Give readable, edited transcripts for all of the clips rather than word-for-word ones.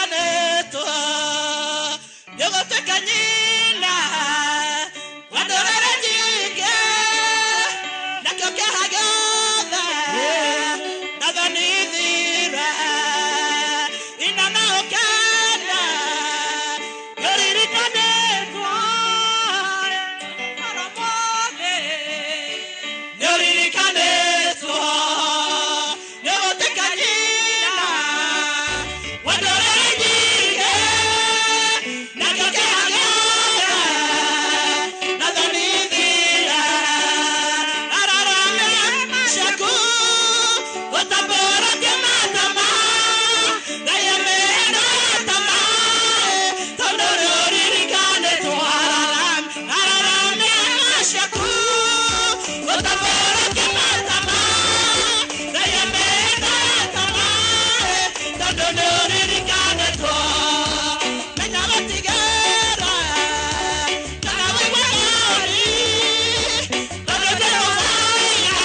Nĩũririkanĩtwo nĩũgũtuĩka nyina wa ndũrĩrĩ nyingĩ, nakĩo kĩeha gĩothe na thoni ithire. Ina na ũkene, nĩũririkanĩtwo oro mothe, nĩũririkanĩtwo nĩũgũtuĩka nyina wa ndũrĩrĩ nyingĩ, nakĩo kĩeha gĩothe na thoni ithire. Araramia ciaku ũtambũrũkie matama, Ngai amĩhendo tama, tondũ nĩũririkanĩtwo. Araramia ciaku ũtambũrũkie matama, Ngai amĩhendo tama, tondũ nĩũririkanĩtwo. Menya gũtigĩra kana wĩigue thoni, tondũ Jehova oiga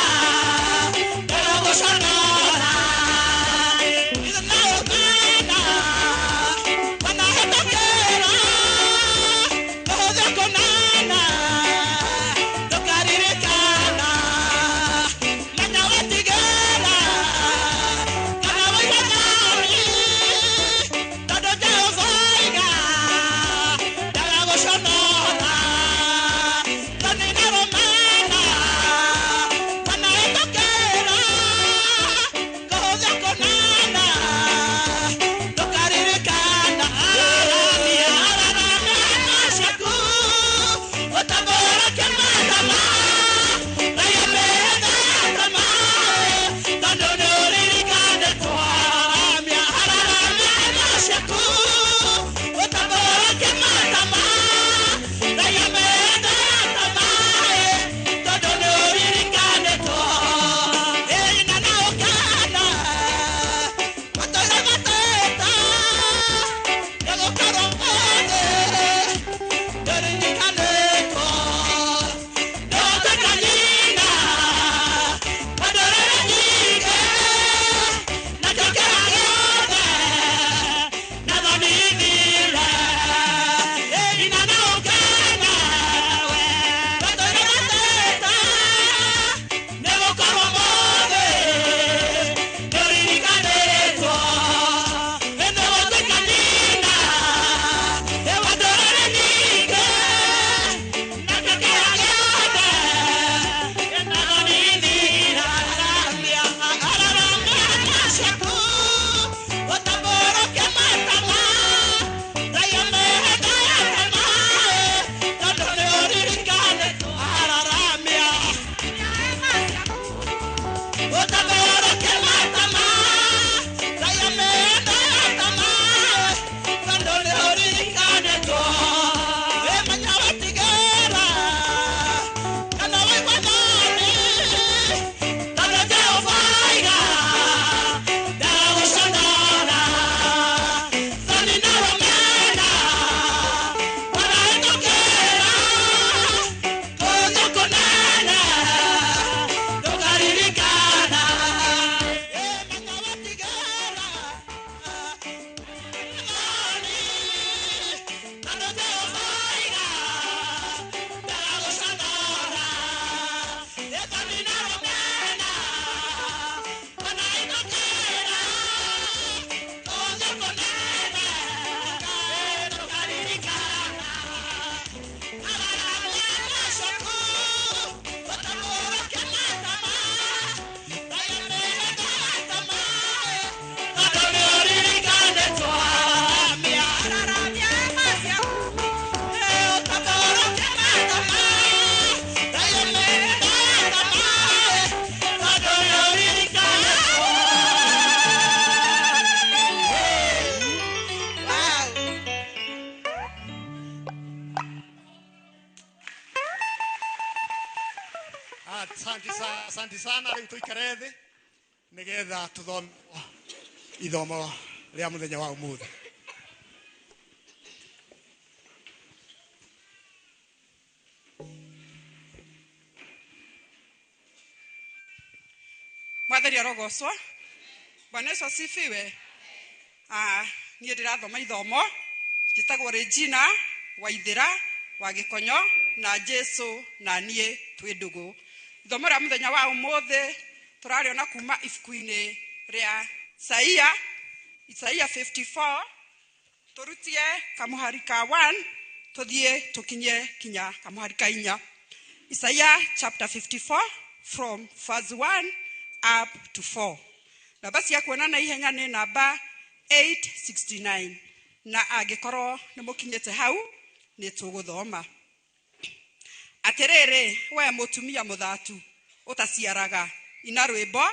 ndagũconora. Na ũkana wanahĩtũkĩra kũhũthia kũnana, ndũkaririkana. Menya gũtigĩra kana wĩigue thoni, tondũ Jehova oiga ndagagũconora. Thoni na rũmena wanahĩtũkĩra kũhũthia kũnana, ndũkaririkana. Araramia, araramia ciaku ũtambũrũkie matama, Ngai amĩhendo tama, tondũ nĩũririkanĩtwo. Araramia, araramia ciaku ũtambũrũkie matama, Ngai amĩhendo tama, tondũ nĩũririkanĩtwo. Ĩna na ũkana matũire mateta, nĩgũkorwo mothe nĩũririkanĩtwo. Ndũgũtuĩka nyina wa ndũrĩrĩ nyingĩ, nakĩo kĩeha gĩothe na thoni ithire. Ina na ũkana matũire mateta, nĩgũkorwo mothe nĩũririkanĩtwo. Nĩgũtuĩka nyina wa ndũrĩrĩ nyingĩ, nakĩo kĩeha gĩothe na thoni ithire. Araramia, araramia ciaku ũtambũrũkie matama, Ngai amĩhendo tama, tondũ nĩũririkanĩtwo. Araramia ũtambũrũkie matama, Ngai amĩhendo tama, tondũ nĩũririkanĩtwo. Ĩmenya gũtigĩra kana wĩigue thoni, tondũ Jehova oiga ndagũconora. Thoni na rũmena wanahĩtũkĩra kũndũ kũnene, ndũkaririkana. Ĩmenya gũtigĩra thoni, tondũ Jehova oiga ndagũconora. Thoni na rũmena wanahĩtũkĩra kũndũ kũnene, ndũkaririkana. Araramia ciaku ũtambũrũkie matama, Ngai amĩhendo tama, tondũ nĩũririkanĩtwo. Araramia, araramia ciaku ũtambũrũkie matama, Ngai amĩhendo tama, tondũ nĩũririkanĩtwo. Wow. Asante asante sana. Rĩu tũikare thĩ nĩgetha tũthome ithomo rĩa mũthenya wa ũmũthĩ. Mwathani arogocwo. Bwana Yesu asifiwe. Ah, Niĩ ndĩrathoma ithomo njĩtagwo Regina Waithĩra wa Gĩkonyo na Jesu na niĩ twĩ ndũgũ. Ithomo rĩa mũthenya wa ũmũthĩ tũrarĩona kuma ibuku-inĩ rĩa Isaia, Isaia 54, tũrutie kamũhari ka 1 tũthiĩ tũkinye kinya kamũhari ka 4. Isaiah chapter 54 from verse 1 up to 4. Namba cia kuona na ihenya nĩ namba 869, na angĩkorwo nĩ mũkinyĩte hau nĩ tũgũthoma. Atĩrĩrĩ we mũtumia mũthatu ũtaciaraga, ina rwĩmbo,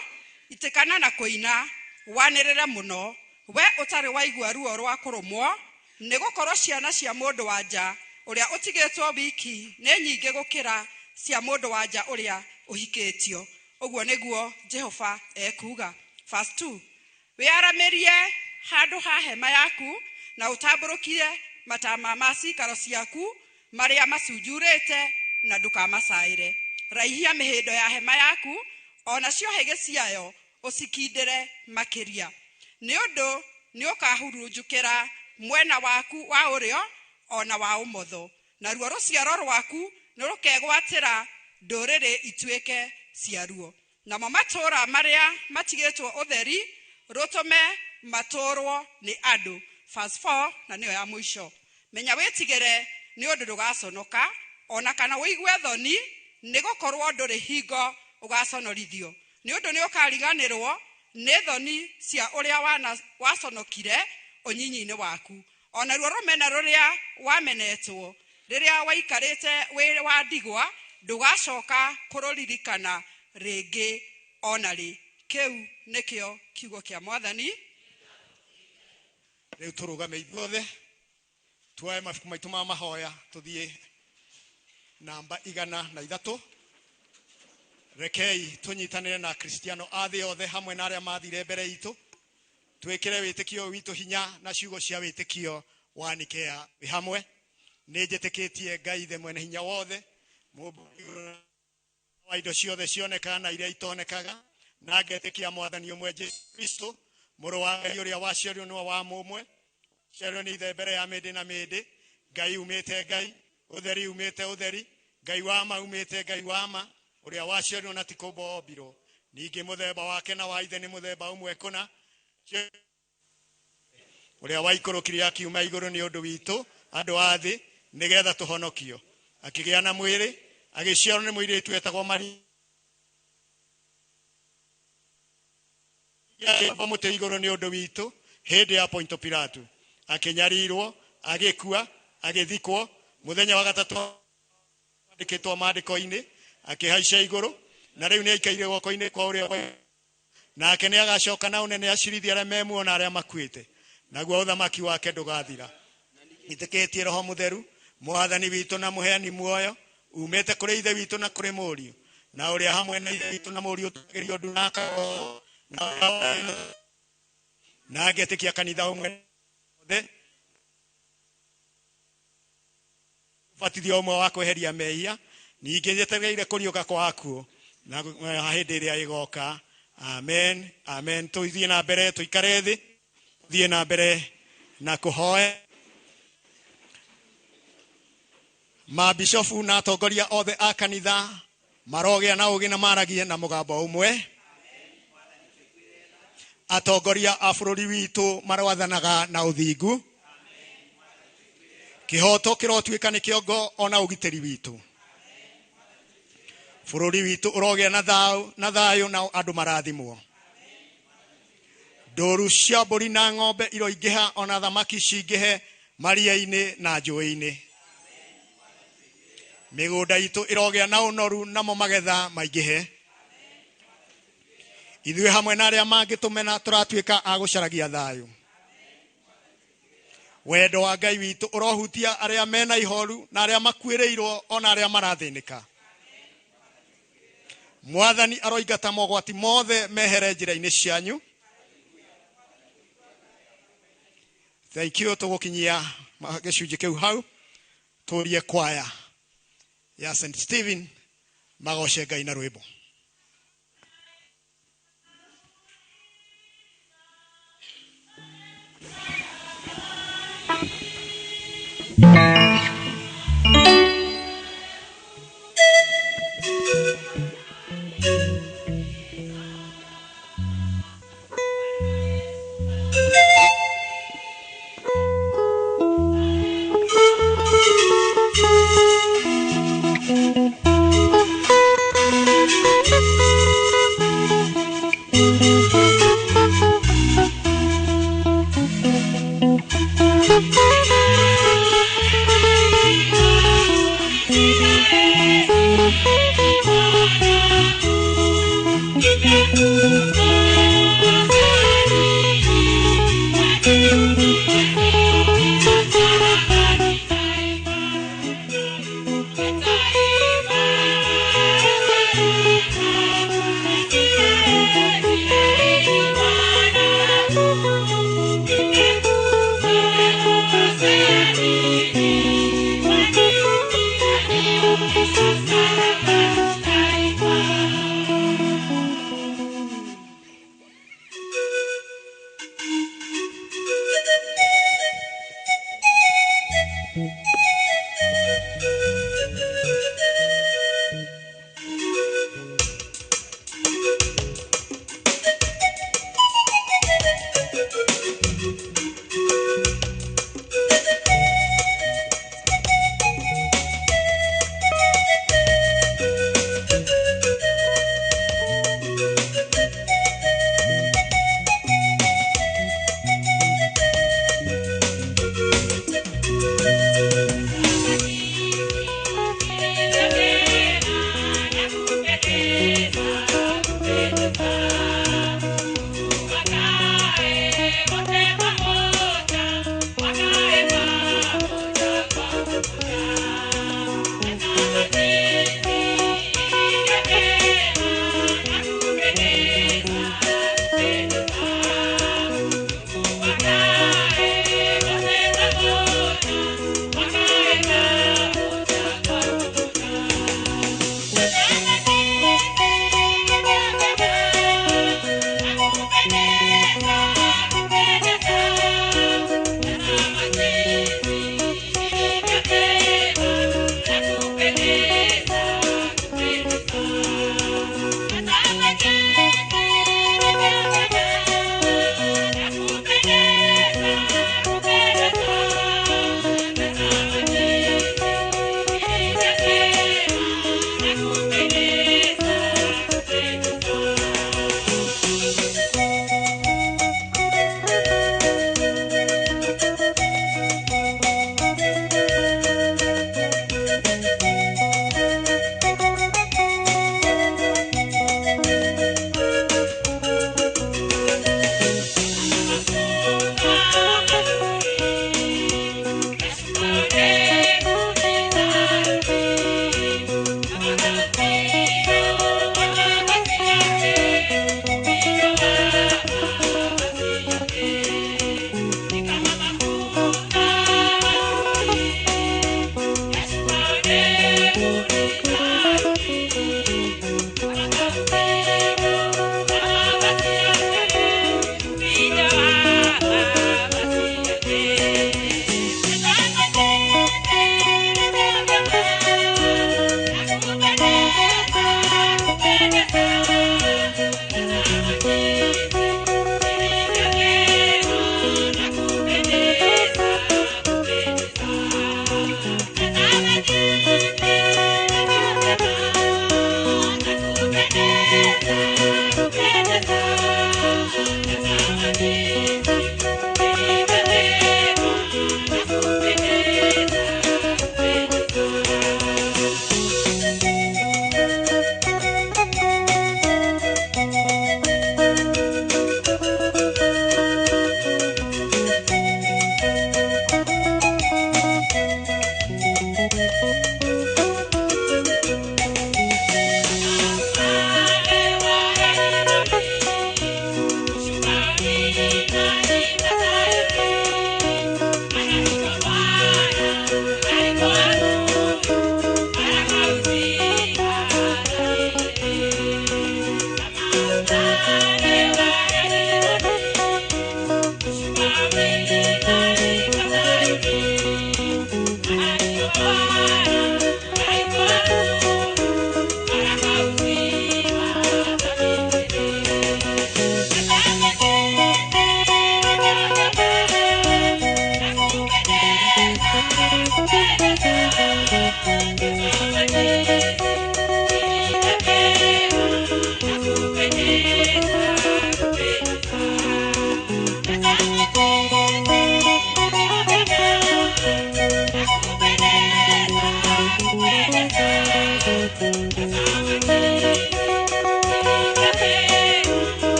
itĩkana na kũina, wanĩrĩre mũno, we ũtarĩ waigua ruo rwa kũrũmwo, nĩ gũkorwo ciana cia mũndũ wa nja ũrĩa ũtigĩtwo wiki nĩ nyingĩ gũkĩra cia mũndũ wa nja ũrĩa ũhikĩtio. Ũguo nĩguo Jehova ekuuga. Verse 2, wĩaramĩrie handũ ha hema yaku na ũtambũrũkie matama ma cikaro ciaku marĩa macunjurĩte na ndũkamacaĩre. Raihia mĩhĩndo ya hema yaku ona cio hĩgĩ ciayo ũcikindĩre makĩria, nĩ ũndũ nĩ ũkahurunjũkĩra mwena waku wa ũrĩo ona wa ũmotho, naruo rũciaro rwaku nĩ rũkegwatĩra ndũrĩrĩ ituĩke ciaruo, namo matũũra marĩa matigĩtwo ũtheri rũtũme matũũrwo nĩ andũ. Verse 4, na nĩyo ya mũico. Menya wĩtigĩre nĩ ũndũ ndũgaconoka ona kana ũigue thoni, nĩ gũkorwo ndũrĩ hingo ũgaconorithio, nĩ ũndũ nĩ ũkariganĩrwo nĩ thoni cia ũrĩa waconokire ũnyinyi-inĩ waku, ona ruo rũmena rũrĩa wamenetwo rĩrĩa waikarĩte wĩ wa ndigwa ndũgacoka kũrũririkana rĩngĩ ona rĩ. Kĩu nĩkĩo kiugo kĩa Mwathani. Rĩu tũrũgame ithuothe tuoe mabuku maitũ ma mahoya tũthiĩ namba 103. Rekei tũnyitanĩre na Kristiano a thĩ yothe hamwe na arĩa mathire mbere itũ, twĩkĩre wĩtĩkio witũ hinya na ciugo cia wĩtĩkio wa Nikea wĩ hamwe. Nĩ njĩtĩkĩtie Ngai Ithe mwene hinya wothe, mũmbi wa indo ciothe cionekaga na iria itonekaga, na ngetĩkia Mwathani ũmwe Jesũ Kristo, mũrũ wa Ngai ũrĩa waciarirwo nĩwe wa mũmwe, ciarirwo nĩ Ithe mbere ya mĩndĩ na mĩndĩ, Ngai umĩte Ngai, ũtheri umĩte ũtheri, Ngai wa ma umĩte Ngai wa ma, ũrĩa waciarirwo na ti kũmbwo ombirwo, ningĩ mũthemba wake na wa Ithe nĩ mũthemba ũmwe kũna, ũrĩa waikũrũkire akiuma igũrũ nĩ ũndũ witũ andũ a thĩ, nĩgetha tũhonokio. Akĩgĩa na mwĩrĩ, agĩciarwo nĩ mũirĩtu etagwo Maria, akĩambwo mũtĩ igũrũ nĩ ũndũ witũ hĩndĩ ya Ponto Pilato, akĩnyarirwo, agĩkua, agĩthikwo, mũthenya wa gatatũ andĩkĩtwo maandĩko-inĩ, akĩhaica igũrũ, na rĩu nĩ aikaire guoko-inĩ kwa ũrĩa, nake nĩ agacoka na ũnene acirithie arĩa me muoyo na arĩa makuĩte, naguo ũthamaki wake ndũgathira. Njĩtĩkĩtie Roho Mũtheru, Mwathani witũ na mũheani muoyo, umĩte kũrĩ Ithe witũ na kũrĩ Mũriũ, na ũrĩa hamwe na Ithe witũ na Mũriũ ũtũũgĩrio ndu na akagoocwo, na ngetĩkia kanitha ũmwe othe, ũbatithio ũmwe wa kweheria mehia, ningĩ njetereire kũriũka kwa akuũ na hĩndĩ ĩrĩa ĩgoka. Amen, amen. Tũthiĩ na mbere, tũikare thĩ, tũthiĩ na mbere na kũhoya. Mabishofu na atongoria othe a kanitha marogĩa na ũũgĩ na maragie na mũgambo ũmwe. Atongoria a bũrũri witũ maroathanaga na ũthingu. Kĩhoto kĩrotuĩka nĩ kĩongo ona ũgitĩri witũ. Bũrũri witũ ũrogĩa na thayũ na thayũ na andũ marathimwo. Ndũru cia mbũri na ng'ombe iroingĩha ona thamaki cingĩhe maria-inĩ na njũĩ-inĩ. Mĩgũnda itũ ĩrogĩa na ũnoru namo magetha maingĩhe. Ithuĩ hamwe na arĩa mangĩtũmena tũratuĩka a gũcaragia thayũ. Wendo wa Ngai witũ ũrohutia arĩa mena ihoru na arĩa makuĩrĩirwo ona arĩa marathĩnĩka. Mwathani aroingata mogwati mothe mehere njĩra-inĩ cianyu. Thank you. Tũgũkinyia gĩcunjĩ kĩu hau, tũrie kwaya ya St. Stephen magoce Ngai na rwĩmbo.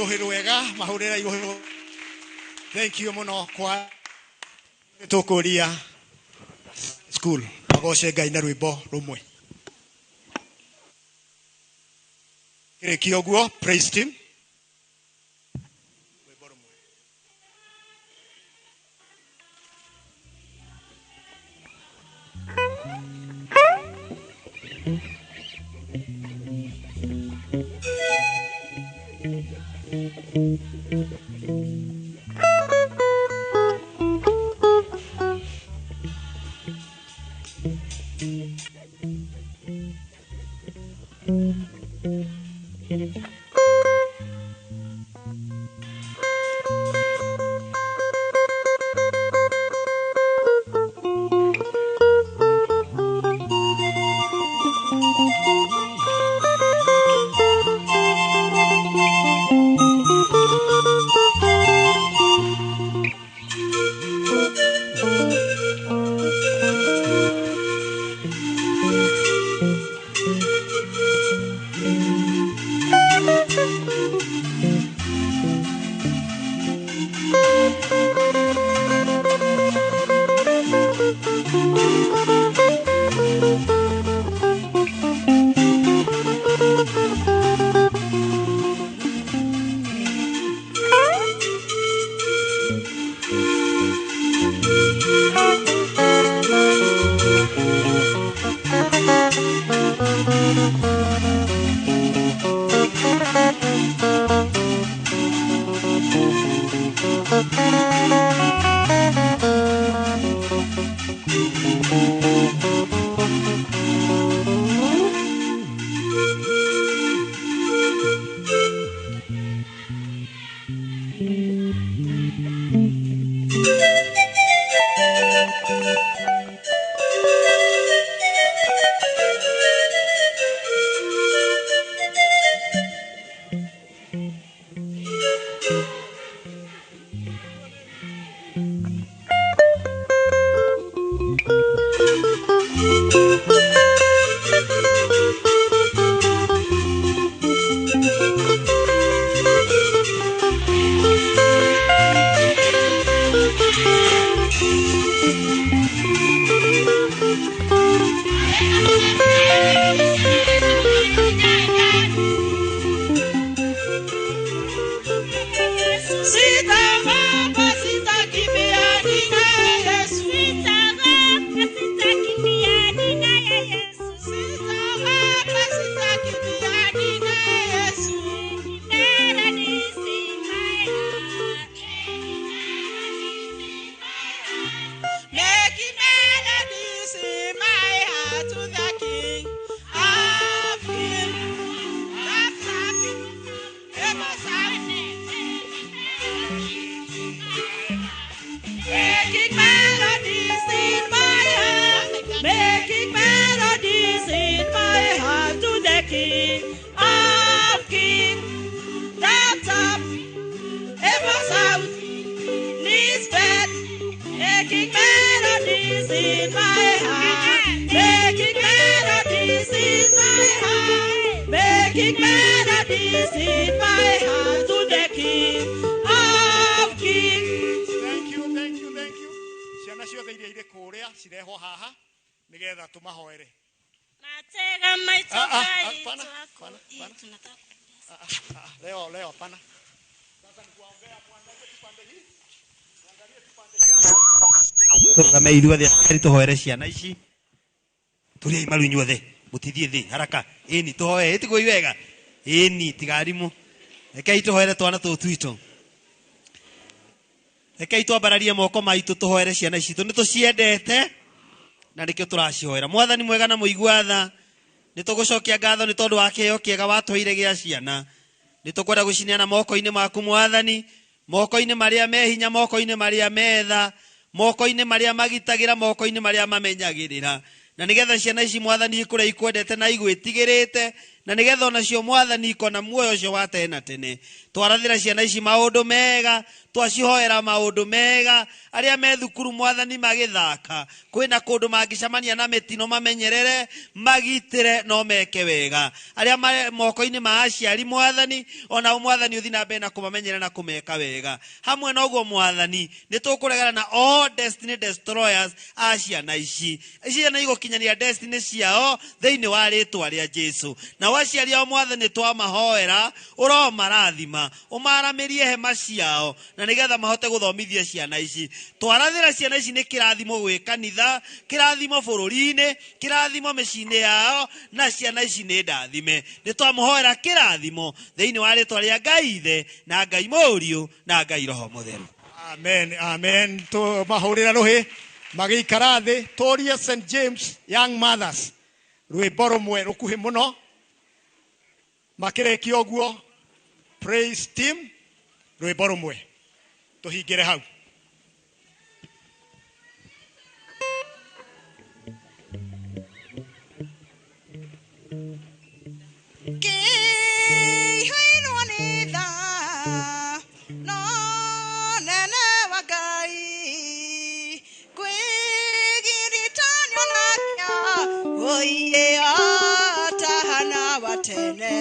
Rũhĩ rwega mahũrĩra rũhĩ. Thank you mũno kwa tũkũria school magoce Ngai na rwĩmbo rũmwe. Kĩrĩkia ũguo praise team. Rwĩmbo rũmwe. Tũrũgame ithuothe aciari tũhoere ciana ici tũriai maru inyuothe mũtithiĩ thĩ haraka ĩni tũhoe ĩtigũi wega ĩni tigarimũ rekei tũhoere twana tũtũ twitũ rekei twambararie moko maitũ tũhoere ciana ici citũ nĩ tũciendete na nĩkĩo tũracihoera. Mwathani mwega na mũigua tha, nĩ tũgũcokia ngatho nĩ tondũ wa kĩheo kĩega watũheire gĩa ciana. Nĩ tũkwenda gũcineana moko-inĩ maku Mwathani, moko-inĩ marĩa me hinya, moko-inĩ marĩa metha, moko-inĩ marĩa magitagĩra, moko-inĩ marĩa mamenyagĩrĩra, na nĩgetha ciana ici Mwathani ikũre ikwendete na igwĩtigĩrĩte Na nĩgetha onacio mwathani ikona muoyo ũcio wa tene na tene. Twarathĩra ciana ici maũndũ mega, twacihoera maũndũ mega, arĩa me thukuru mwathani magĩthaka, kwĩna kũndũ mangĩcemania na mĩtino mamenyerere, magitĩre no meke wega. Arĩa marĩ moko-inĩ ma aciari mwathani, onao mwathani ũthiĩ na mbere na kũmamenyerera na kũmeka wega. Hamwe na ũguo mwathani, nĩ tũkũregana na all destiny destroyers a ciana ici. Ciana igũkinyania destiny ciao thĩinĩ wa rĩtwa rĩa Jesu. Nao aciari ao mwathani twamahoera, ũromarathima, ũmaramĩrie hema ciao, na nĩgetha mahote gũthomithia ciana ici. Twarathĩra ciana ici nĩ kĩrathimo gwĩ kanitha, kĩrathimo bũrũri-inĩ, kĩrathimo mĩciĩ-inĩ yao, na ciana ici nĩ ndathime. Nĩ twamũhoera kĩrathimo thĩinĩ wa rĩtwa rĩa Ngai Ithe, na Ngai Mũriũ, na Ngai Roho Mũtheru. Amen, amen. Tũmahũrĩre rũhĩ magĩikara thĩ, tũrie St James Young Mothers rwĩmbo rũmwe rũkuhĩ mũno. Makĩrĩkia ũguo, praise team rwĩmbo rũmwe tũhingĩre hau. Kĩihũirwo nĩ tha, no nene wa Ngai, kwĩgiritanio nakĩo, ũiĩ atahana wa tene.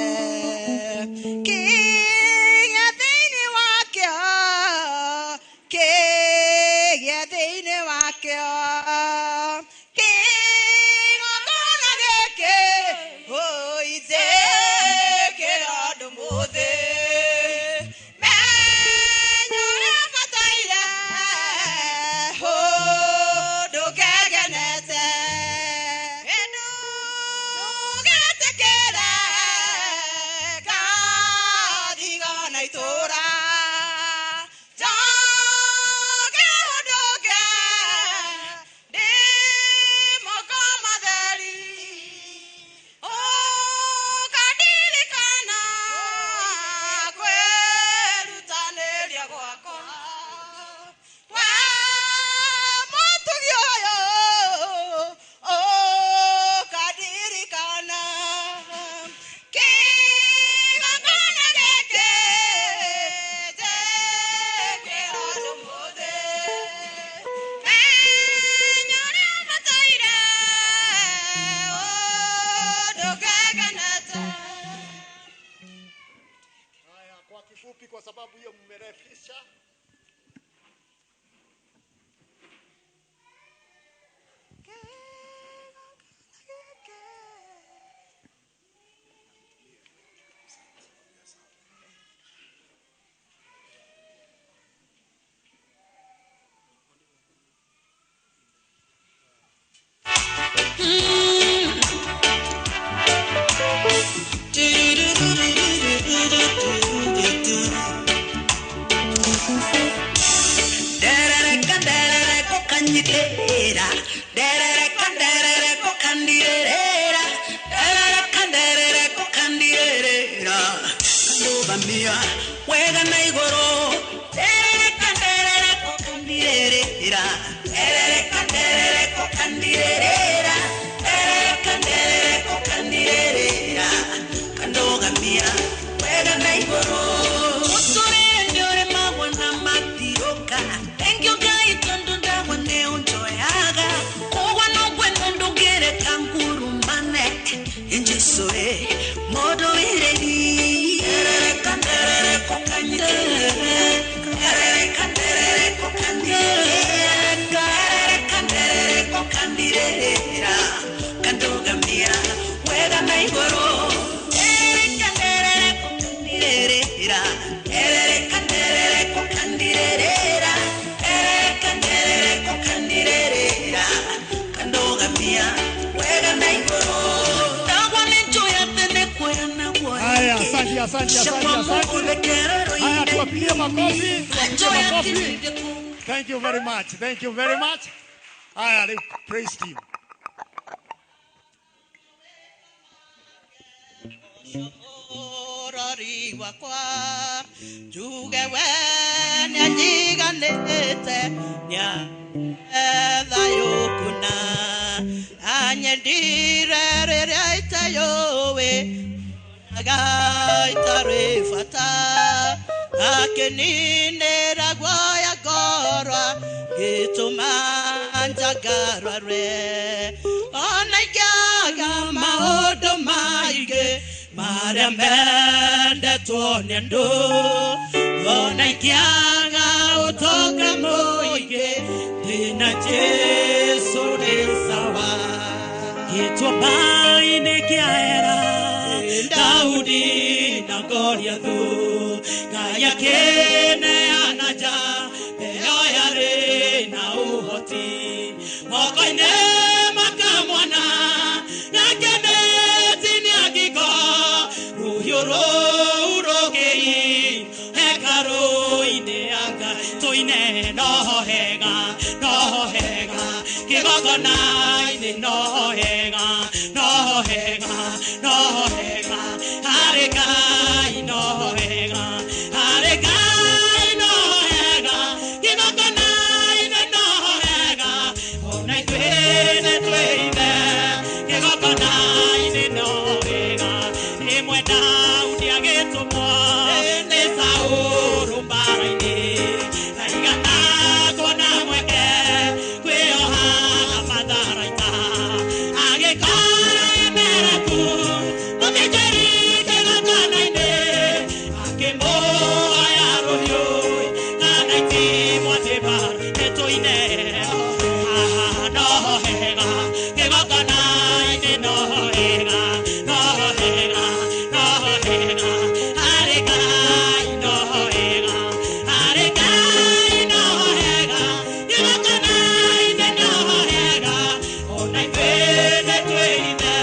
Kĩgĩa thĩinĩ wakĩo, kĩgĩa thĩinĩ wakĩo, kĩgongona gĩkĩ, ũitĩkĩra andũ mũthĩ. Menya ũrĩa ũbataire, ndũkegenete. Ndũgetĩkĩre ngathigana itũũra. Njoke ũndũke, ndĩ moko matheri. Ũkandirikana kwĩrutanĩria gwakwa. We mũtugi ũyũ, ũkandirikana. Kĩgongona gĩkĩ, njĩkĩra andũ mũthĩ. Menya ũrĩa ũbataire, ndũkegenete. Haya, kwa kifupi, kwa sababu hiyo mmerefisha. Wega na igũrũ nderereka nderereko kandirĩrĩra nderereka nderereko kandirĩrĩra nderereka nderereko kandirĩrĩra kandũgamia wega na igũrũ mũtũrĩre nĩ ũrĩmagwo na matirũka thengio Ngai tondũ ndagwa nĩ ũnjoyaga kũgwa no ngwenda ndũngĩreka ngurumane Jesũ ĩ mũndũ wĩrĩri nderereka nderereko kandirĩrĩra nderereka nderereko kandirĩrĩra nderereka nderereko kandirĩrĩra kandũgamia wega na igũrũ nderereka nderereko kandirĩrĩra nderereka nderereko kandirĩrĩra nderereka nderereko kandirĩrĩra kandũgamia wega na igũrũ ndagwa nĩ njũĩ atĩ nĩ kwĩra guoya. Haya, asante, asante, asante, asante. Haya, tuwapigie makofi, tuwapigie makofi. Thank you very much. Thank you very much. Haya, rĩu praise team. Mũrori wakwa njuge we nĩanjiganĩte nĩetha yũkuna anyendire rĩrĩa iteyũĩ. Nyonaga itarĩ bata akĩninĩra guoya ngorwa gĩtũma njangarare ona ingĩaga maũndũ maingĩ marĩa mendetwo nĩ andũ ona ingĩaga ũtonga mũingĩ ndĩna Jesũ nĩ sawa. Gĩtuamba-inĩ kĩa Ela Daudi na Goliathu Ngai akĩneana nja ĩyo yarĩ na ũhoti moko-inĩ makamwana nake nĩtinia ngingo rũhiũ rũu rũgĩi hekarũ-inĩ ya Ngai tũine no hega no hega kĩgongona-inĩ no hega no hega no hega harĩ Ngai no hega harĩ Ngai no hega kĩgongona-inĩ no hega ona ithuĩ nĩ twĩithe kĩgongona-inĩ no hega rĩmwe Daudi agĩtũmwo nĩ Saũlũ mbaara-inĩ ndaigana kuona mweke kwĩyoha matharaita agĩkora Ebeleku mũthĩnjĩri kĩgongona-inĩ akĩmũhoya rũhiũ kana itimũ atĩ mbaara nĩtũine haha no hega kĩgongona-inĩ no hega no hega no hega harĩ Ngai no hega harĩ Ngai no hega kĩgongona-inĩ no hega ona ithuĩ nĩtwĩithe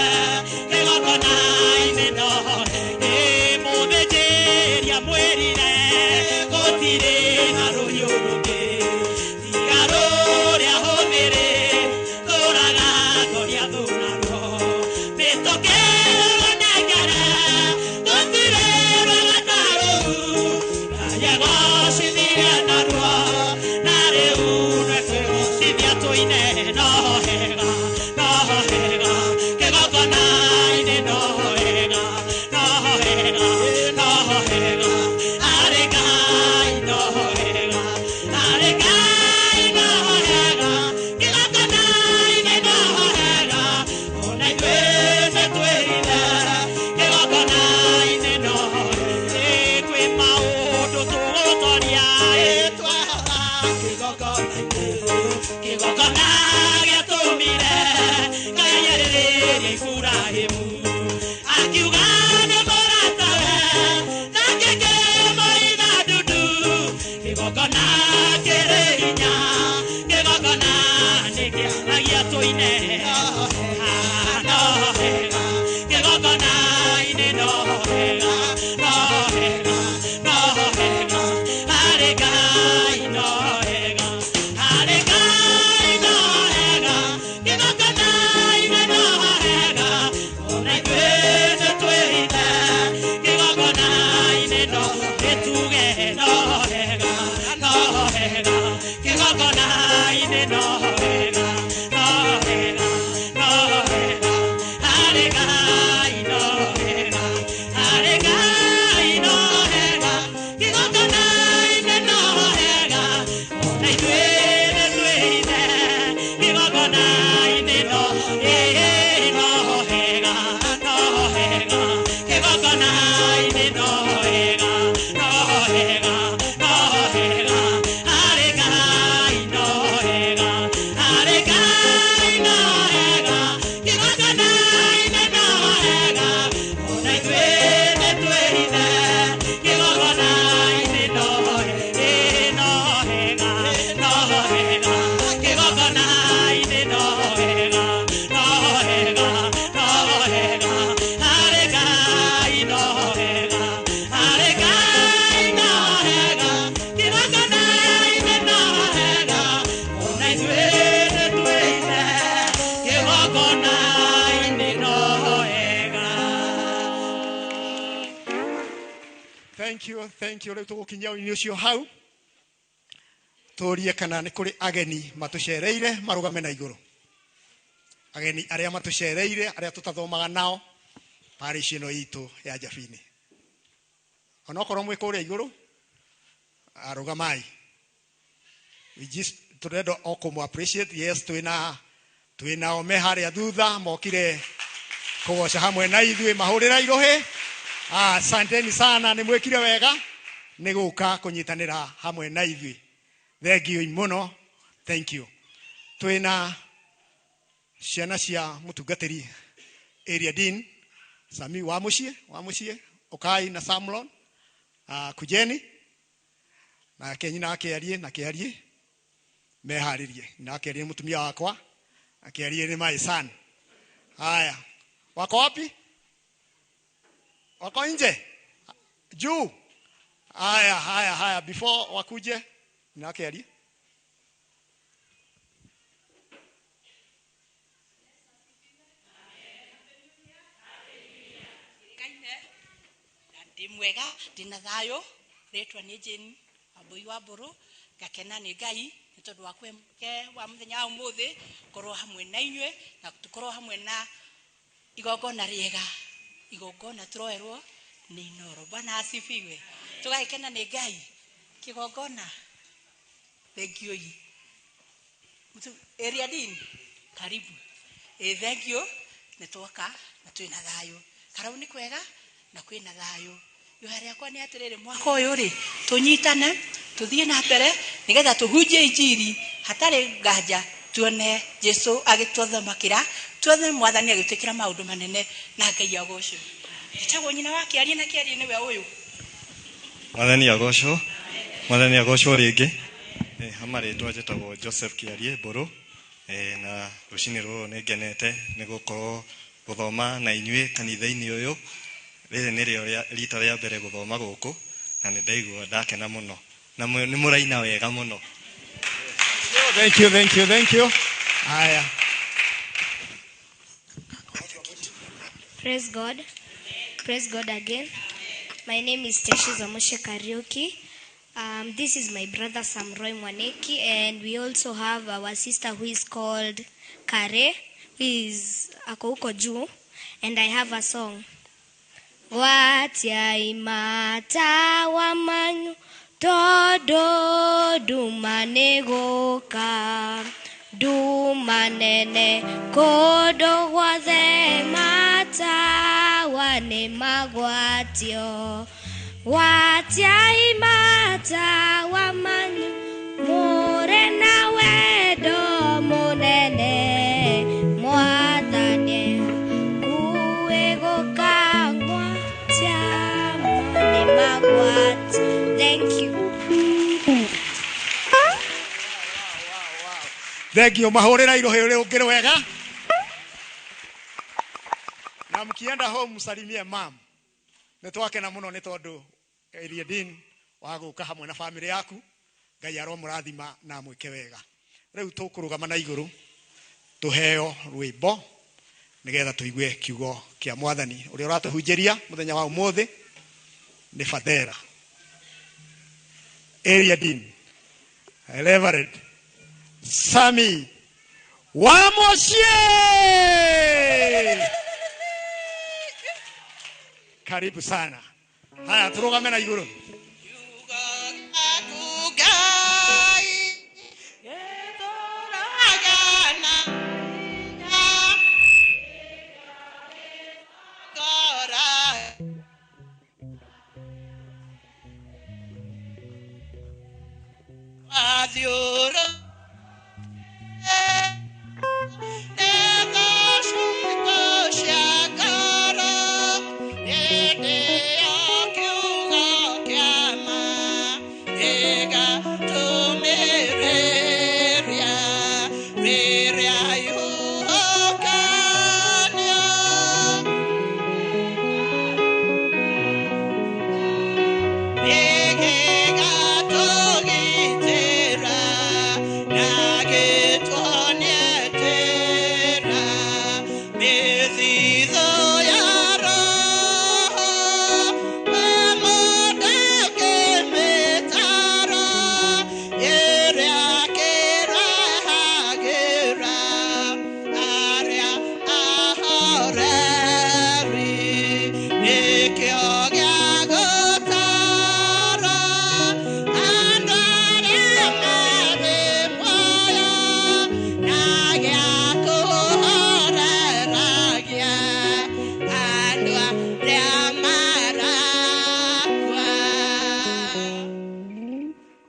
kĩgongona-inĩ no hega mũthĩnjĩri amwĩrire gũtirĩ na rũhiũ rũngĩ tiga rũrĩa hũthĩrĩ kũraga Goliathũ naruo mĩtũkĩ rũnengere gũtirĩ rwega ta rũu Ngai naruo na rĩu nĩkwĩgocithia tũine no hega no hega kĩgongona-inĩ no hega no hega no hega harĩ Ngai no hega harĩ Ngai no hega kĩgongona-inĩ no hega ona ithuĩ nĩtwĩithe kĩgongona-inĩ no hega kwĩ maũndũ tũgũtoria Twahora kĩgongona-inĩ kĩgongona gĩatũmire Ngai arĩrĩrie Iburahĩmu akiuga nĩ mũratawe nake kĩmũina ndundu kĩgongona kĩrĩ hinya kĩgongona nĩkĩaragia tũine haha no hega kĩgongona-inĩ no hega no hega no hega harĩ Ngai no hega harĩ Ngai no hega kĩgongona-inĩ no hega ona ithuĩ nĩtwĩithe kĩgongona-inĩ no nĩtuge no hega no hega kĩgongona-inĩ no hega no hega no hega harĩ Ngai no hega harĩ Ngai no hega kĩgongona-inĩ no hega ona ithuĩ nĩtwĩithe kĩgongona-inĩ no no hega no hega kĩgongona-inĩ no hega no hega no hega harĩ Ngai no hega harĩ Ngai no hega kĩgongona-inĩ no hega ona ithuĩ nĩtwĩithe kĩgongona-inĩ no no hega no hega kĩgongona-inĩ no hega no hega no hega harĩ Ngai no hega harĩ Ngai no hega kĩgongona-inĩ no hega ona ithuĩ nĩtwĩithe kĩgongona-inĩ no hega. Thank you, thank you. Rĩu tũgũkinyia ũini ũcio hau tũrie kana nĩ kũrĩ ageni matũcereire marũgame na igũrũ ageni arĩa matũcereire arĩa tũtathomaga nao. Parish ĩno itũ ya Njabini. Onokorwo mwĩ kũrĩa igũrũ, arũgamai. We just tũrenda o kũmũ appreciate. Yes, twĩna o me harĩa thutha mokire kũgoca hamwe na ithuĩ, mahũrĩra irũhĩ. Asanteni sana, nĩ mwĩkire wega nĩ gũka kũnyitanĩra hamwe na ithuĩ. Thank you mũno, thank you. Twĩna ciana cia mũtungatĩri area dean Sami wa mũciĩ, wa mũciĩ ũkai na Samlon, kujeni nake nyina akĩarie na kĩarie meharĩrie na akĩarie mũtumia wakwa akĩarie nĩ my son. Haya, wako wapi? Wako nje juu. Haya, haya, haya, before wakuje na akĩarie. Ndĩ mwega, ndĩna thayũ, rĩtwa nĩ Jane Wambui wa Mbũrũ, ngakena nĩ Ngai nĩ tondũ wa kweke wa mũthenya wa ũmũthĩ korwo hamwe na inyuĩ na tũkorwo hamwe na igongona rĩega, igongona tũroerwo nĩ Inooro. Bwana asifiwe. Tũgagĩkena nĩ Ngai kĩgongona. Thank you. Area dean, karibu. Thank you. Nĩ twoka na twĩna thayũ. Karau nĩ kwega na kwĩna thayũ. Ihoya rĩakwa nĩ atĩrĩrĩ, mwaka ũyũ rĩ tũnyitane tũthiĩ na mbere nĩgetha tũhunjie injiri hatarĩ nganja, tuone Jesu agĩtũthamakĩra, tuone mwathani agĩtwĩkĩra maũndũ manene na Ngai agocwo. Njĩtagwo nyina wa Kĩarie na Kĩarie nĩwe ũyũ. Mwathani agocwo, mwathani agocwo rĩngĩ. Hama rĩtwa njĩtagwo Joseph Kĩarie Mbũrũ, na rũcinĩ rũrũ nĩ ngenete nĩ gũkorwo gũthoma na inyuĩ kanitha-inĩ ũyũ. Rĩrĩ nĩrĩo rita rĩa mbere gũthoma gũkũ na nĩ ndaigua ndakena mũno na nĩ mũraina wega mũno. Thank you, thank you, thank you. Haya. Praise God. Praise God again. My name is Teshi Zamoshe Kariuki. This is my brother Samroy Mwaneki, and we also have our sister who is called Kare, who is ako huko juu, and I have a song. Watia imata wa manyu todo dumane goka dumanene kodo gwathe mata wane magwatio watia imata wa manyu more na wedo munene mwathane kuegoka. Thank you. Thank you. Mahũrĩra irohe ũrĩa ũngĩ wega. Na mkienda home msalimie mam. Nĩ twakena mũno nĩ tondũ area dean wa gũka hamwe na family yaku. Ngai aromũrathima na amwĩke wega. Rĩu tũkũrũgama na igũrũ tũheo rwĩmbo nĩgetha tũigue kiugo kĩa mwathani ũrĩa ũratũhunjĩria mũthenya wa ũmũthĩ nĩ Fadera Area Dean Reverend Sami wa Mũciĩ. Karibu sana. Haya, turugame na igũrũ. Tara.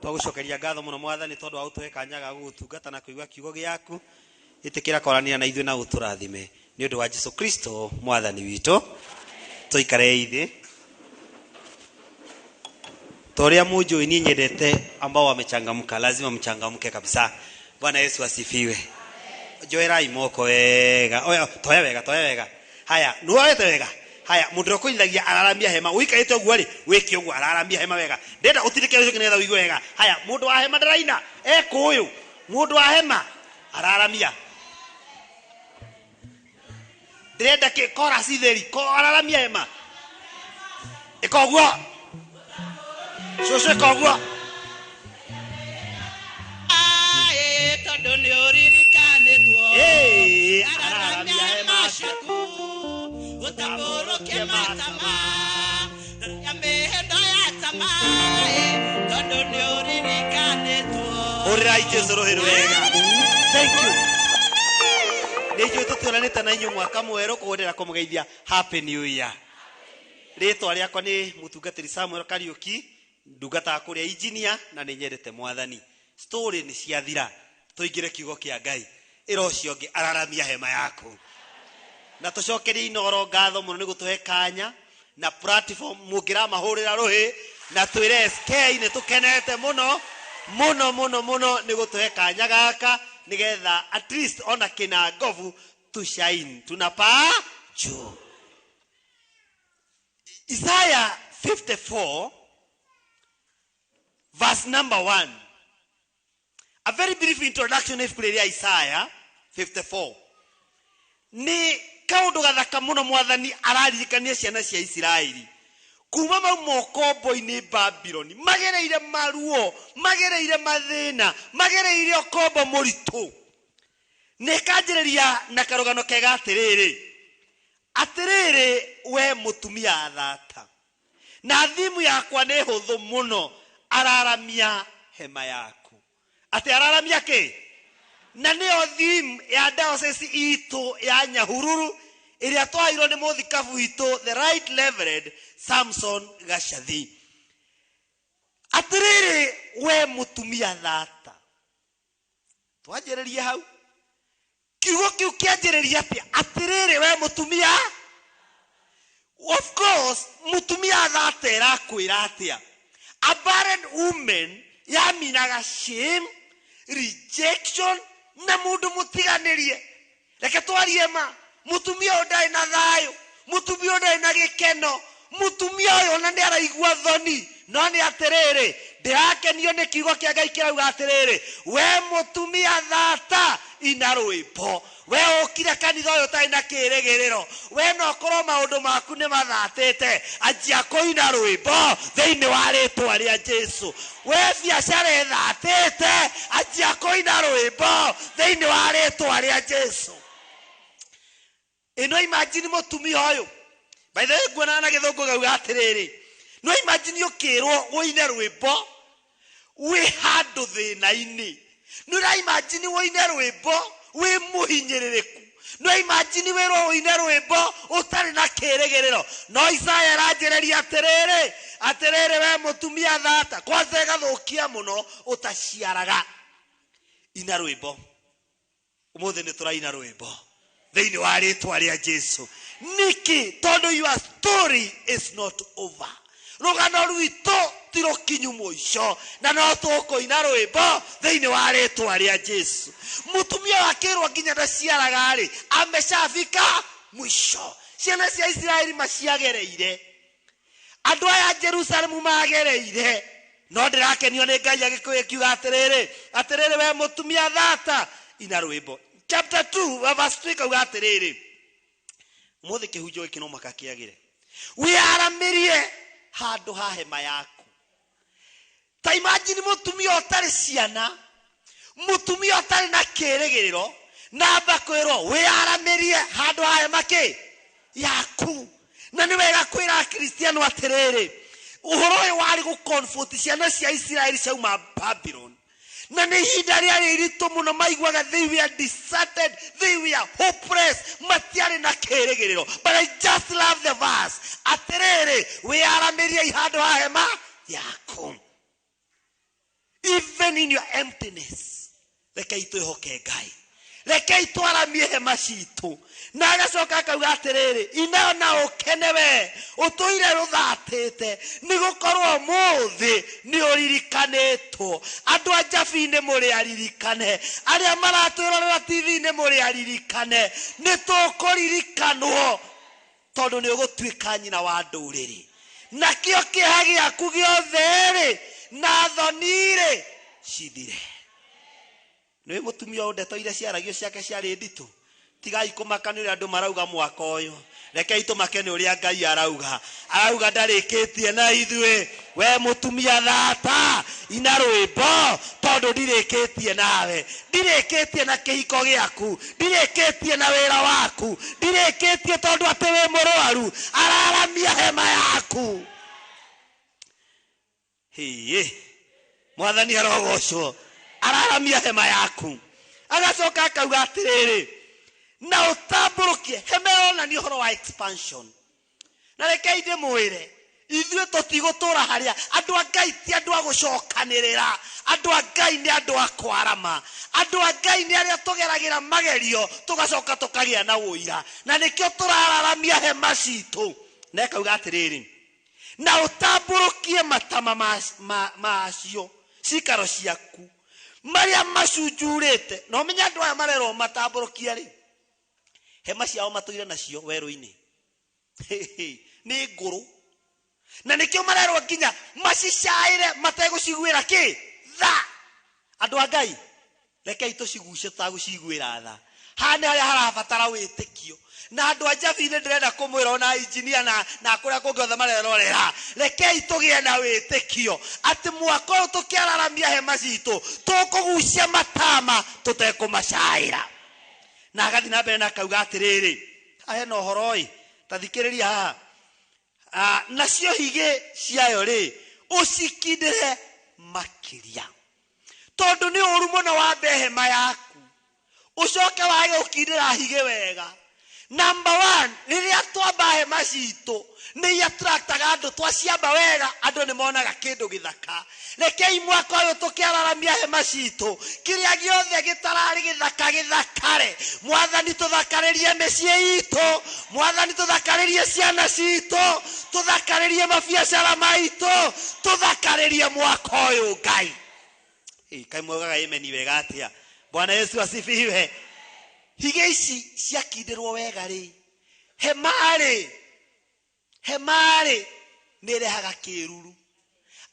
Twagũcokeria ngatho mũno Mwathani tondũ wa gũtũhe kanya ga gũgũtungata na kũigua kiugo gĩaku. Ĩtĩkĩra kwaranĩria na ithuĩ na ũtũrathime nĩ ũndũ wa Jesu Kristo Mwathani witũ. Tũikare thĩ. Ta ũrĩa mũnjũĩ niĩ nyendete ambao wamechangamka, lazima mchangamke kabisa. Bwana Yesu asifiwe. Njoerai moko wega. Oya, toya wega, toya wega. Haya, nĩwoete wega. Haya, mundu ũrĩa araramia hema, ũikarĩte ũguo rĩ, wĩke ũguo araramia hema wega. Ndenda ũtirike ũcio nĩgetha ũigue wega. Haya, mundu wa hema ndaraina, ekũyũ. Mundu wa hema araramia. Ndĩrenda kĩ chorus itheri, ko araramia hema. Ĩka ũguo. Cũcũ ĩka ũguo. Ae, tondũ nĩ ũririkanĩtwo. Ĩĩ, Araramia hema ciaku, ũtambũrũkie matama, ya mĩhĩndo ya tama, tondũ nĩ ũririkanĩtwo. Hũrĩrai Jesũ rũhĩ rwega. Thank you. Nĩ njũĩ tũtionanĩte na inyuĩ mwaka mwerũ, koguo ndĩrenda kũmũgeithia Happy New Year. Rĩtwa rĩakwa nĩ mũtungatĩri Samuel Kariũki, ndungataga kũrĩa engineer na nĩ nyendete Mwathani. Story nĩ ciathira, tũingĩre kiugo kĩa Ngai. Ĩra ũcio ũngĩ araramia hema yaku. Na tũcokerie Inooro ngatho mũno nĩ gũtũhe kanya na platform mũngĩramahũrĩra rũhĩ na twĩre SK nĩ tũkenete mũno mũno mũno mũno nĩ gũtũhe kanya gaka nĩgetha at least ona kĩna ngobu tu shine, tunapaa juu. Isaiah 54 verse number 1. A very brief introduction ibuku rĩrĩa Isaiah 54. Nĩ kaũndũ gathaka mũno Mwathani araririkania ciana cia Isiraeli kuma mau mokombo-inĩ Babuloni, magereire maruo, magereire mathĩna, magereire ũkombo mũritũ. Nĩ kanjĩrĩria na karũgano kega atĩrĩrĩ, atĩrĩrĩ we mũtumia thata, na thimu yakwa nĩ hũthũ mũno, araramia hema yaku. Atĩ araramia kĩ? Na nĩyo theme ya diocese itũ ya Nyahururu ĩrĩa twaheirwo nĩ mũthikabu witũ the Right Reverend Samson Gachathi. Atĩrĩrĩ we mũtumia thata, twanjĩrĩrie hau. Kiugo kĩu kĩanjĩrĩria atĩa? Atĩrĩrĩ we mũtumia. Of course mũtumia thata ĩrakwĩra atĩa? A barren woman yaminaga shame, rejection na mundu mutiganirie. Reke twarie ma, mutumia ũyũ ndarĩ na thayũ, mutumia ũyũ ndarĩ na gĩkeno, mutumia ũyũ ona nĩ araigua thoni. No nĩ atĩrĩrĩ, ndĩrakenio nĩ kiugo kĩa Ngai kĩrauga atĩrĩrĩ, we mũtumia thata ina rwĩmbo. We ũkire kanitha ũyũ ũtarĩ na kĩrĩgĩrĩro, we no ũkorwo maũndũ maku nĩ mathatĩte, anjia kũina rwĩmbo thĩinĩ wa rĩtwa rĩa Jesu. We biacara ĩthatĩte, anjia kũina rwĩmbo thĩinĩ wa rĩtwa rĩa Jesu. Ĩno imagine mũtumia ũyũ, by the way nguonana na gĩthũngũ gauga atĩrĩrĩ, no imagine ũkĩrwo ũine rwĩmbo wĩ handũ thĩna-inĩ. Nĩ ũra imagine ũine rwĩmbo wĩ mũhinyĩrĩrĩku. No imagine wĩrwo ũine rwĩmbo ũtarĩ na kĩrĩgĩrĩro. No Isaya aranjĩrĩria atĩrĩrĩ, atĩrĩrĩ we mũtumia thata, kwanza ĩgathũkia mũno ũtaciaraga. Ina rwĩmbo. Ũmũthĩ nĩ tũraina rwĩmbo thĩinĩ wa rĩtwa rĩa Jesu. Nĩkĩ? Tondũ your story is not over. Rũgano rwitũ ti rũkinyu mũico, na no tũkũina rwĩmbo thĩinĩ wa rĩtwa rĩa Jesu. Mũtumia wakĩrwo nginya ndaciaraga rĩ, ameshafika mwisho. Ciana cia Isiraeli maciagereire, andũ aya Jerusalemu magereire, no ndĩrakenio nĩ Ngai agĩkiuga atĩrĩrĩ, atĩrĩrĩ we mũtumia thata ina rwĩmbo. Chapter 2 verse 2 ikauga atĩrĩrĩ, ũmũthĩ kĩhunjio gĩkĩ no mũhaka kĩagĩre. Wĩyaramĩrie handũ ha hema yaku. Ta imagine mũtumia ũtarĩ ciana, mũtumia ũtarĩ na kĩrĩgĩrĩro, namba kwĩrwo wĩyaramĩrie handũ ha hema kĩ yaku. Na nĩ wega kwĩra Akristiano atĩrĩrĩ, ũhoro ũyũ warĩ gũ-comfort ciana cia Isiraeli ciauma Babylon. Na nĩ ihinda rĩarĩ iritũ mũno, maiguaga they were deserted, they were hopeless, matiarĩ na kĩrĩgĩrĩro. But I just love the verse, atĩrĩrĩ wĩyaramĩrie handũ ha hema yaku. Even in your emptiness, rekei twĩhoke Ngai, rekei twaramie hema citũ. Na agacoka akauga atĩrĩrĩ, ina na ũkene we ũtũire rũthatĩte, nĩ gũkorwo ũmũthĩ nĩ ũririkanĩtwo. Andũ a Njabi nĩ mũrĩ aririkane, arĩa maratwĩrorera TV nĩ mũrĩ aririkane, nĩ tũkũririkanwo tondũ nĩ ũgũtuĩka nyina wa ndũrĩrĩ. Nakĩo kĩeha gĩaku gĩothe rĩ na thoni rĩ cithire. Nĩ mũtumia ũyũ ndeto iria ciaragio ciake ciarĩ nditũ. Tigai kũmaka nĩ ũrĩa andũ marauga mwaka ũyũ, rekei tũmake nĩ ũrĩa Ngai arauga. Arauga ndarĩkĩtie na ithuĩ. We mũtumia thata, ina rwĩmbo tondũ ndirĩkĩtie nawe, ndirĩkĩtie na kĩhiko gĩaku, ndirĩkĩtie na wĩra waku, ndirĩkĩtie tondũ atĩ wĩ mũrwaru. Araramia hema yaku. Hĩĩ, Mwathani arogocwo. Araramia hema yaku. Agacoka akauga atĩrĩrĩ, na ũtambũrũkie hema ĩronania ũhoro wa expansion. Na rekei ndĩmwĩre, ithuĩ tũtigũtũra harĩa andũ a Ngai ti andũ a gũcokanĩrĩra. Andũ a Ngai nĩ andũ a kwarama. Andũ a Ngai nĩ arĩa tũgeragĩra magerio tũgacoka tũkagĩa na ũira, na nĩkĩo tũrararamia hema citũ. Na ĩkauga atĩrĩrĩ, na ũtambũrũkie matama macio cikaro ciaku marĩa macunjurĩte. Na ũmenye andũ aya marerwo matambũrũkie rĩ, hema ciao matũire nacio werũ-inĩ nĩ ngũrũ, na nĩkĩo marerwo nginya macicaĩre mategũciguĩra kĩ tha. Andũ a Ngai, rekei tũciguce tũtagũciguĩra tha. Haha nĩ harĩa harabatara wĩtĩkio. Na andũ a Njabi nĩ ndĩrenda kũmwĩra ona injinia na kũrĩa kũngĩ othe marerorera, rekei tũgĩe na wĩtĩkio atĩ mwaka ũyũ tũkĩararamia hema citũ tũkũgucia matama tũtekũmacaĩra. Na agathiĩ na mbere na akauga atĩrĩrĩ, haha hena ũhoro ĩ, ta thikĩrĩria haha. Nacio higĩ ciayo rĩ ũcikindĩre makĩria, tondũ nĩ ũru mũno wambe hema yaku ũcoke wage gũkindĩra higĩ wega. Number one, rĩrĩa twamba hema citũ nĩ attractaga andũ, twaciamba wega andũ nĩ monaga kĩndũ gĩthaka. Rekei mwaka ũyũ tũkĩararamia hema citũ, kĩrĩa gĩothe gĩtararĩ gĩthaka gĩthakare. Mwathani tũthakarĩrie mĩciĩ itũ, Mwathani tũthakarĩrie ciana citũ, tũthakarĩrie mabiacara maitũ, tũthakarĩrie mwaka ũyũ Ngai. Kaĩ mwaugaga amen wega atĩa? Bwana Yesu asifiwe. Higĩ ici ciakindĩrwo wega rĩ, hema rĩ nĩ ĩrehaga kĩruru.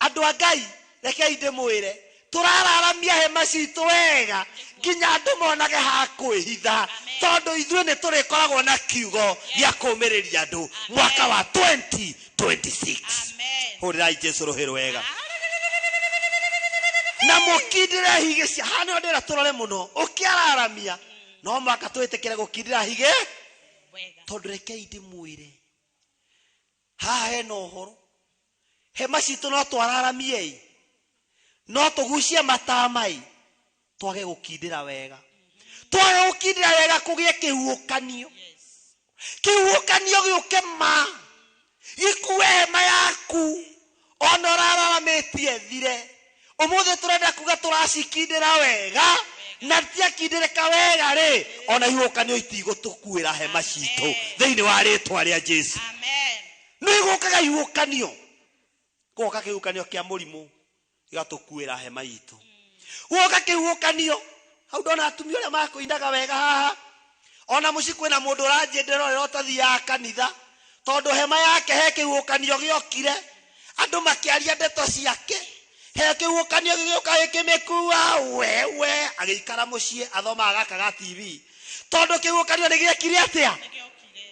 Andũ a Ngai, rekei ndĩmwĩre, tũrararamia hema citũ wega nginya andũ monage ha kwĩhitha, tondũ ithuĩ nĩ tũrĩkoragwo na kiugo gĩa kũũmĩrĩria andũ mwaka wa 2026. Hũrĩrai Jesũ rũhĩ rwega na mũkindĩre higĩ cia haha. Nĩho ndĩrenda tũrore mũno, ũkĩararamia no mwaka twĩtĩkĩre gũkindĩra higĩ, tondũ rekei ndĩmwĩre, haha hena ũhoro. Hema citũ no twararamie, no tũgucie matama, twage gũkindĩra wega. Twage gũkindĩra wega kũgĩe kĩhuhũkanio. Kĩhuhũkanio gĩũke ma gĩkue hema yaku ona ũrararamĩtie thire. Ũmũthĩ tũrenda kuga tũracikindĩra wega, na tiakindĩrĩka wega rĩ, ona ihuhũkanio itigũtũkuĩra hema citũ thĩinĩ wa rĩtwa rĩa Jesũ. Nĩ gũkaga ihuhũkanio, gũgoka kĩhuhũkanio kĩa mũrimũ gĩgatũkuĩra hema itũ. Gũgoka kĩhuhũkanio, hau ndona atumia ũrĩa makũinaga wega haha. Ona mũciĩ kwĩna mũndũ ũranjĩndĩrorera ũtathiaga kanitha, tondũ hema yake he kĩhuhũkanio gĩokire, andũ makĩaria ndeto ciake, he kĩhuhũkanio gĩgĩũka gĩkĩmĩkua wewe, agĩikara mũciĩ athomaga gaka ga TV, tondũ kĩhuhũkanio nĩ gĩekire atĩa?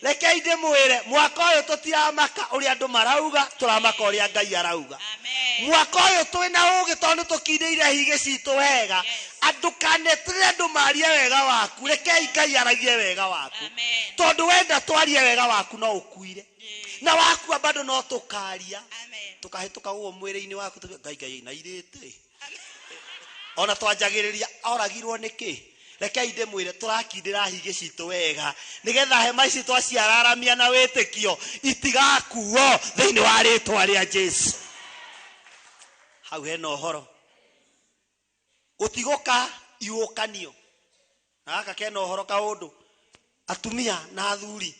Rekei ndĩmwĩre, mwaka ũyũ tũtiramaka ũrĩa andũ marauga, tũramaka ũrĩa Ngai arauga. Mwaka ũyũ twĩna ũgĩ tondũ nĩtũkindĩire higĩ citũ wega. Andũ kanetirĩre andũ marie wega waku, rekei Ngai aragie wega waku, tondũ wenda twarie wega waku no ũkuire, na wakua bado no tũkaria, tũkahĩtũka ũguo mwĩrĩ-inĩ waku, Ngai Ngai na irĩte. Ona twanjagĩrĩria oragirwo nĩkĩ? Rekei ndĩmwĩre, tũrakindĩra higĩ citũ wega nĩgetha hema ici twaciararamia na wĩtĩkio itigakuo thĩinĩ wa rĩtwa rĩa Jesũ. Hau hena ũhoro. Gũtigũka iũkanio. Na gaka kena ũhoro kaũndũ. Atumia na athuri.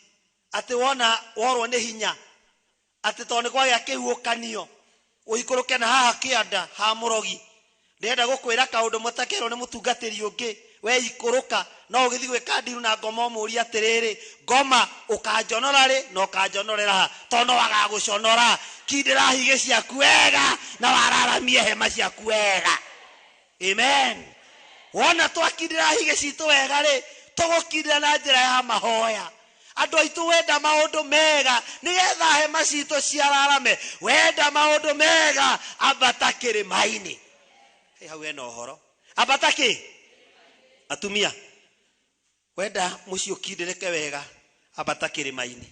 Atĩ wona worwo nĩ hinya. Atĩ tondũ nĩ kwagĩa kĩhuhũkanio. Ũikũrũke na haha kĩanda ha mũrogi. Ndĩrenda gũkwĩra kaũndũ mũtakerwo nĩ mũtungatĩri ũngĩ. We ikũrũka no ũgĩthiĩ gwĩka ndiru na ngoma ũmũrie atĩrĩrĩ, ngoma ũkanjonora rĩ na ũkanjonorera ha, tondũ no agagũconora. Kindĩra higĩ ciaku wega na wararamie hema ciaku wega. Amen. Wona twakindĩra higĩ citũ wega rĩ, tũgũkindĩra na njĩra ya mahoya. Andũ aitũ wenda maũndũ mega nĩgetha hema citũ ciararame. Wenda maũndũ mega, ambata kĩrĩma-inĩ. Hey, hau hena ũhoro. Ambata kĩ? Atumia, wenda mũciĩ ũkindĩrĩke wega, ambata kĩrĩma-inĩ.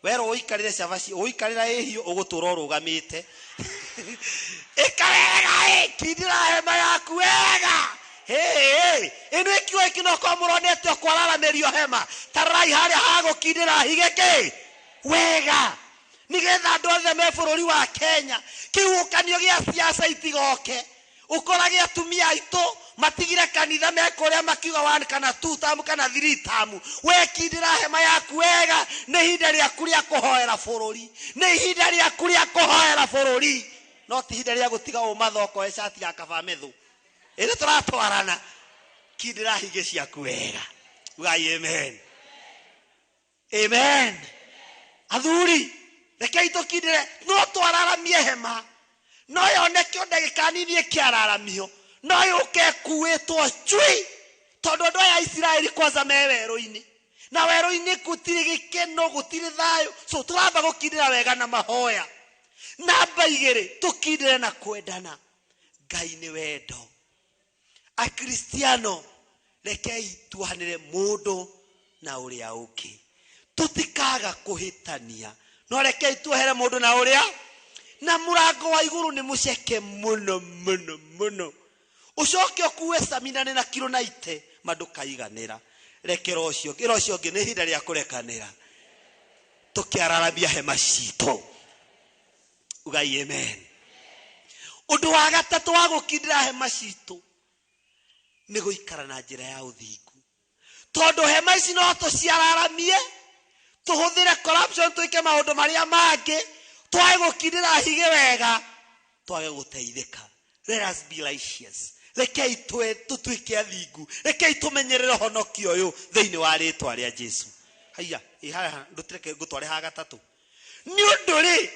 Werwo ũikarĩre cabaci, ũikarĩra ĩhiũ, ũgũtũra ũrũgamĩte. Ĩka wega, ĩ, kindĩra hema yaku wega. Hey, ĩno ĩkiuga ĩkĩ no korwo mũronete o kwararamĩrio hema. Tararai harĩa hagũkindĩra hige kĩ? Wega. Nĩgetha andũ othe me bũrũri wa Kenya, kĩhuhũkanio gĩa siasa itigoke. Ũkorage atumia aitũ matigire kanitha me kũrĩa makiuga 1 kana 2 tamu kana 3 tamu. Wekindĩra hema yaku wega, nĩ ihinda rĩaku rĩa kũhoera bũrũri. Nĩ ihinda rĩaku rĩa kũhoera bũrũri. No ti ihinda rĩa gũtiga ũmathoko e cati ya kaba methũ. Ĩrĩ tũratwarana. Kindĩra higĩ ciaku wega. Ugai amen. Amen. Athuri, rekei tũkindĩre, no twararamie hema. No yoneke o ndagĩka nini ĩkĩararamio. No yũke ĩkuĩtwo cui. Tondũ andũ aya a Isiraeli kwanza me werũ-inĩ. Na werũ-inĩ gũtirĩ gĩkeno, gũtirĩ thayũ. So tũramba gũkindĩra wega na mahoya. Namba igĩrĩ, tũkindĩre na kwendana. Ngai nĩ wendo. Akristiano, rekei tuohanĩre mũndũ na ũrĩa ũngĩ. Tũtikaga kũhĩtania. No rekei tuohere mũndũ na ũrĩa. Na mũrango wa igũrũ nĩ mũceke mũno, mũno, mũno. Ũcoke ũkue caminane na kiro na ite, ma ndũkaiganĩra. Rekera ũcio, ĩra ũcio ũngĩ nĩ ihinda rĩa kũrekanĩra. Tũkĩararamia hema citũ. Ugai amen. Ũndũ wa gatatũ wa gũkindĩra hema citũ nĩ gũikara na njĩra ya ũthingu. Tondũ hema ici no tũciararamie, tũhũthĩre corruption twĩke maũndũ marĩa mangĩ, twage gũkindĩra higĩ wega, twage gũteithĩka. Let us be righteous. Rekei tũtuĩke athingu. Rekei tũmenyerere ũhonokio ũyũ thĩinĩ wa rĩtwa rĩa Jesu. Haiya, ĩ haha, ndũtireke ngũtware ha gatatũ. Nĩ ũndũ rĩ,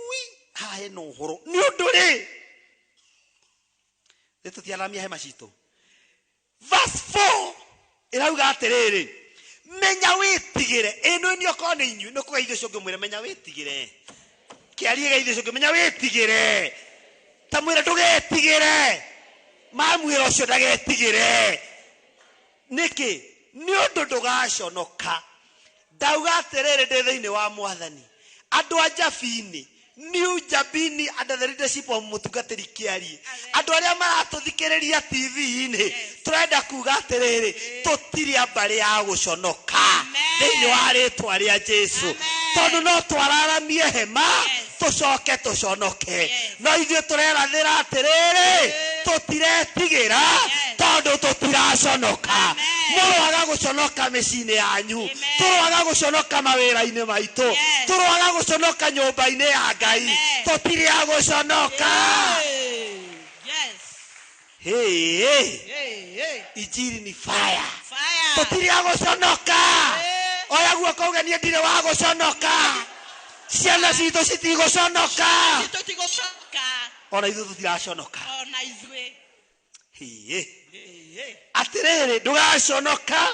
ui, haha hena ũhoro. Nĩ ũndũ rĩ, nĩ tũtiaramia hema citũ. Verse 4 ĩrauga atĩrĩrĩ, menya wĩtigĩre. Ĩno nĩ okorwo nĩ inyuĩ, nĩ kũgeithio ũcio ũngĩ mwĩre menya wĩtigĩre. Kĩarie geithio ũcio ũngĩ, menya wĩtigĩre. Ta mwĩre ndũgetigĩre. Mamwĩra ũcio ndagetigĩre. Nĩkĩ? Nĩ ũndũ ndũgaconoka. Ndauga atĩrĩrĩ ndĩ thĩinĩ wa Mwathani. Andũ a Jabini, New Jabini under the leadership of mũtungatĩri Kĩarie. Andũ arĩa maratũthikĩrĩria T V-inĩ, tũrenda kuga atĩrĩrĩ, tũtirĩ a mbarĩ ya gũconoka thĩinĩ wa rĩtwa rĩa Jesu. Tondũ no twararamie hema, tũcoke tũconoke. No ithuĩ tũrerathĩra atĩrĩrĩ, tũtiretigĩra, tondũ tũtiraconoka. Mũroaga gũconoka mĩciĩ-inĩ yanyu, tũroaga gũconoka mawĩra-inĩ maitũ, tũroaga gũconoka nyũmba-inĩ ya Ngai, tũtirĩ a gũconoka. Hey, hey. Injiri ni fire. Tũtirĩ a gũconoka. Oya guoko uge niĩ ndirĩ wa gũconoka. Ciana citũ citigũconoka. Ona ithuĩ tũtiraconoka. Hĩ. Atĩrĩrĩ, ndũgaconoka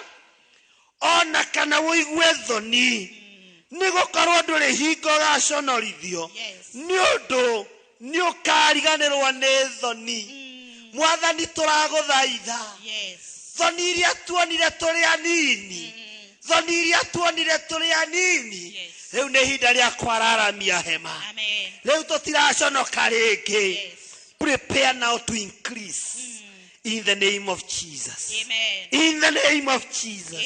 ona kana ũigue thoni, nĩ gũkorwo ndũrĩ hingo ũgaconorithio, nĩ ũndũ nĩ ũkariganĩrwo nĩ thoni. Mwathani, tũragũthaitha. Thoni iria tuonire tũrĩ anini, thoni iria tuonire tũrĩ anini, rĩu nĩ ihinda rĩa kwararamia hema. Rĩu tũtiraconoka rĩngĩ. Prepare now to increase. In the name of Jesus. In the name of Jesus.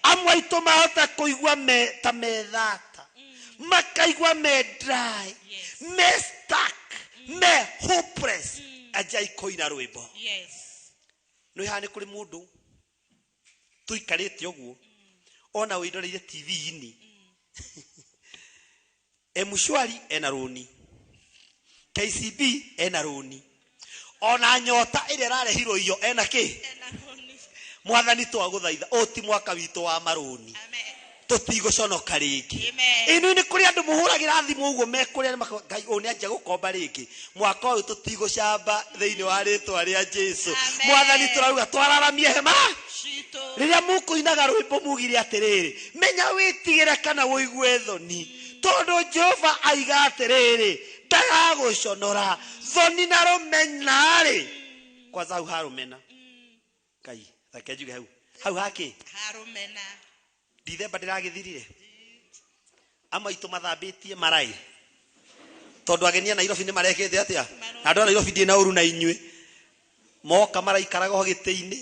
Amwe aitũ mahota kũigua me ta me thata, makaigua me dry, me stuck, me hopeless. Anjai kũina rwĩmbo. Nĩ haha nĩ kũrĩ mũndũ tũikarĩte ũguo ona wĩroreire TV-inĩ M-Shwari ena rũni, KCB ena rũni, ona nyota ĩrĩa ĩrarehirwo iyo ena kĩ? Mwathani twagũthaitha ũyũ ti mwaka witũ wa marũni, tũtigũconoka rĩngĩ. Ĩno nĩ kũrĩ andũ mũhũragĩra thimũ ũguo mekũrĩa Ngai ũyũ nĩ anjia gũkomba rĩngĩ. Mwaka ũyũ tũtigũcamba thĩinĩ wa rĩtwa rĩa Jesu. Mwathani tũrauga twararamie hema. Rĩrĩa mũkũinaga rwĩmbo mugire atĩrĩrĩ, menya wĩtigĩre kana ũigue thoni, tondũ Jehova aiga atĩrĩrĩ, ndagagũconora. Thoni na rũmena rĩ, kwanza hau harũmena. Ngai, reke njuge hau. Hau hakĩ? Harũmena. Dithemba ndĩragĩthirire. Amwe aitũ mathambĩtie maraĩ. Tondũ ageni a Nairobi nĩ marekĩte atĩa? Na andũ a Nairobi ndirĩ na ũru na inyuĩ. Moka maraikaraga ho gĩtĩ-inĩ,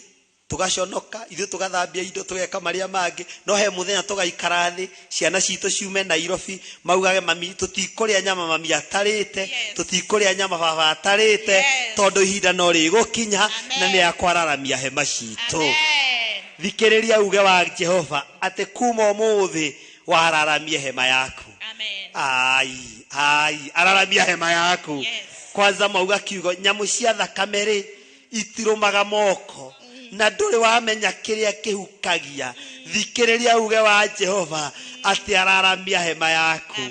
tũgaconoka, ithuĩ tũgathambia indo, tũgeka marĩa mangĩ. No he mũthenya tũgaikara thĩ, ciana citũ ciume Nairobi, maugage mami, tũtikũrĩa nyama mami atarĩte, tũtikũrĩa nyama baba atarĩte, tondũ ihinda no rĩgũkinya na nĩ akwararamia hema citũ. Thikĩrĩria uge wa Jehova atĩ kuma ũmũthĩ wararamie hema yaku. Ai, ai, araramia hema yaku. Kwanza mauga kiugo nyamũ cia thakame rĩ itirũmaga moko na ndũrĩ wamenya kĩrĩa kĩhukagia. Thikĩrĩria uge wa Jehova atĩ araramia hema yaku.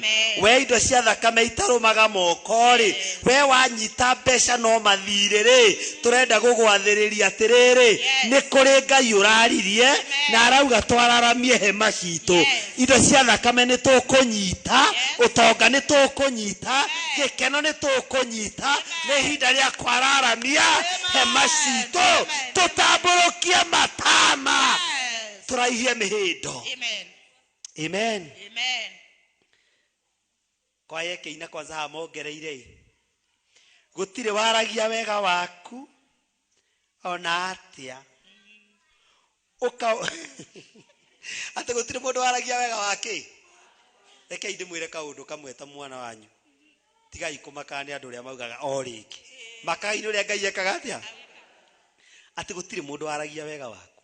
We indo cia thakame itarũmaga moko rĩ, we wanyita mbeca no mathirĩ rĩ, tũrenda gũgwathĩrĩria atĩrĩrĩ, nĩ kũrĩ Ngai ũraririe na arauga twararamie hema citũ. Indo cia thakame nĩ tũkũnyita, ũtonga nĩ tũkũnyita, gĩkeno nĩ tũkũnyita, nĩ ihinda rĩa kwararamia hema citũ, tũtambũrũkie matama, tũraihie mĩhĩndo. Amen. Amen. Kwa yeke ina kwanza haha mongereire. Gũtirĩ waragia wega waku ona atĩa. Ũka atĩ gũtirĩ mũndũ waragia wega wake. Reke ndĩmwĩre kaũndũ kamwe ta mwana wanyu. Tigai kũmaka nĩ andũ ũrĩa maugaga o rĩngĩ. Makagai nĩ ũrĩa Ngai ekaga atĩa? Atĩ gũtirĩ mũndũ waragia wega waku.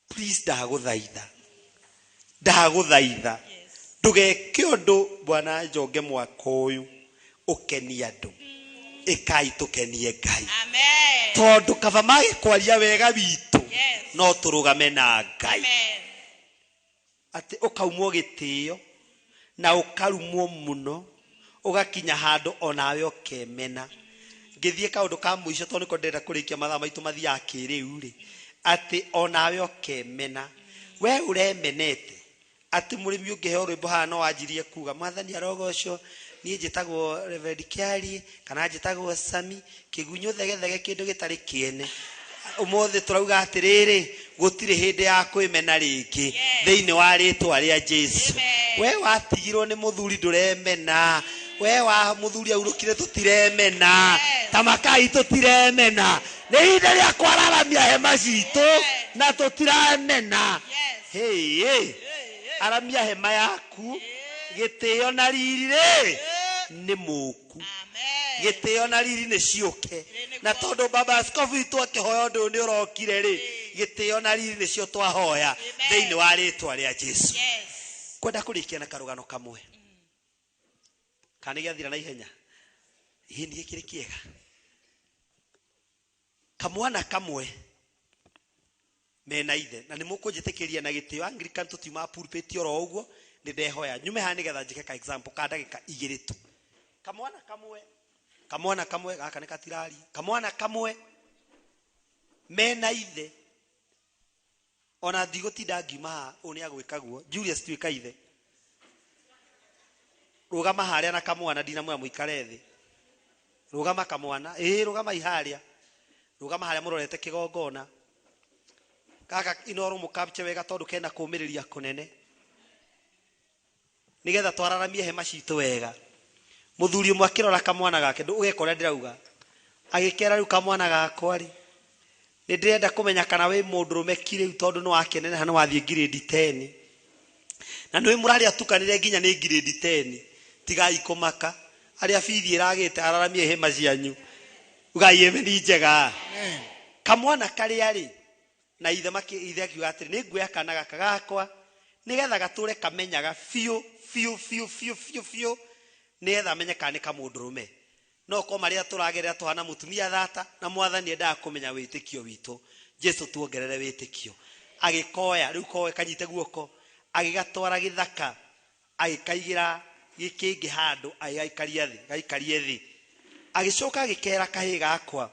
Please ndagũthaitha. Ndagũthaitha. Ndũgeke ũndũ Bwana Njonge mwaka ũyũ ũkenie andũ. Ĩkai tũkenie Ngai. Amen. Tondũ kaba magĩkwaria wega witũ, no tũrũgame na Ngai. Amen. Atĩ ũkaumwo gĩtĩo na ũkarumwo mũno, ũgakinya handũ onawe ũkemena. Ngĩthiĩ kaũndũ ka mũico tondũ nĩko ndĩrenda kũrĩkia mathaa maitũ mathiaga kĩrĩu rĩ, atĩ onawe ũkemena. We ũremenete atĩ mũrĩmi ũngĩheo rwĩmbo haha no wanjirie kuga Mwathani arogocwo, niĩ njĩtagwo Reverend Kĩarie kana njĩtagwo Sami kĩgunyũ thegethege kĩndũ gĩtarĩ kĩene. Ũmũthĩ tũrauga atĩrĩrĩ, gũtirĩ hĩndĩ ya kwĩmena rĩngĩ thĩinĩ wa rĩtwa rĩa Jesu. We watigirwo nĩ mũthuri ndũremena, we wa mũthuri aurũkire tũtiremena, ta makai tũtiremena. Nĩ ihinda rĩa kwararamia hema citũ na tũtiremena. Hey, hey. Aramia hema yaku, gĩtĩo na riri rĩ nĩ mũku. Gĩtĩo na riri nĩ ciũke. Na tondũ baba askofu witũ akĩhoya ũndũ ũyũ nĩ ũrokire rĩ, gĩtĩo na riri nĩcio twahoya thĩinĩ wa rĩtwa rĩa Jesu. Kwenda kũrĩkia na karũgano kamwe. Kana nĩ gĩathira na ihenya? Ĩĩ nĩ gĩkĩrĩ kĩega. Kamwana kamwe mena ithe na nĩ mũkũnjĩtĩkĩria na gĩtĩo Anglican tũtiumaga pulpit oro ũguo, nĩ ndehoya nyume haha nĩgetha njĩke ka example ka ndagĩka igĩrĩ tu. Kamwana kamwe, kamwana kamwe gaka nĩ katirari, kamwana kamwe mena ithe ona ndigũtinda ngiuma haha, ũyũ nĩ agwĩka guo. Julius tuĩka ithe, rũgama harĩa na kamwana, ndinamwĩra mũikare thĩ. Rũgama kamwana, ĩĩ rũgama iharĩa, rũgama harĩa mũrorete kĩgongona. Gaka inoro mũkapche wega tondũ kena kũmĩrĩria kũnene nĩgetha twararamie hema citũ wega. Mũthuri ũmwe akĩrora kamwana gake, ũgeka ũrĩa ndĩrauga, agĩkera rĩu kamwana gakwa rĩ, nĩ ndĩrenda kũmenya kana wĩ mũndũrũme ki rĩu tondũ nĩ wakeneneha, nĩ wathiĩ grade 10. Na nĩ mũrarĩa atukanĩre nginya nĩ grade 10. Tigai kũmaka, arĩa bithi ĩragĩte araramie hema cianyu. Ugai ĩme ni njega. Kamwana karĩa rĩ na ithe maki ithe akiuga atĩrĩ nĩ nguoya kana gaka gakwa nĩgetha gatũre kamenyaga biũ biũ biũ biũ biũ biũ nĩgetha amenye kana nĩ kamũndũrũme no ko marĩa tũragerera tũhana mũtumia thata na mwathani endaga kũmenya wĩtĩkio witũ. Jesu tuongerere wĩtĩkio. Agĩkoya rĩu koe kanyite guoko agĩgatwara gĩthaka agĩkaigĩra gĩkĩngĩ handũ agĩgaikaria thĩ gaikarie thĩ. Agĩcoka agĩkera kahĩĩ gakwa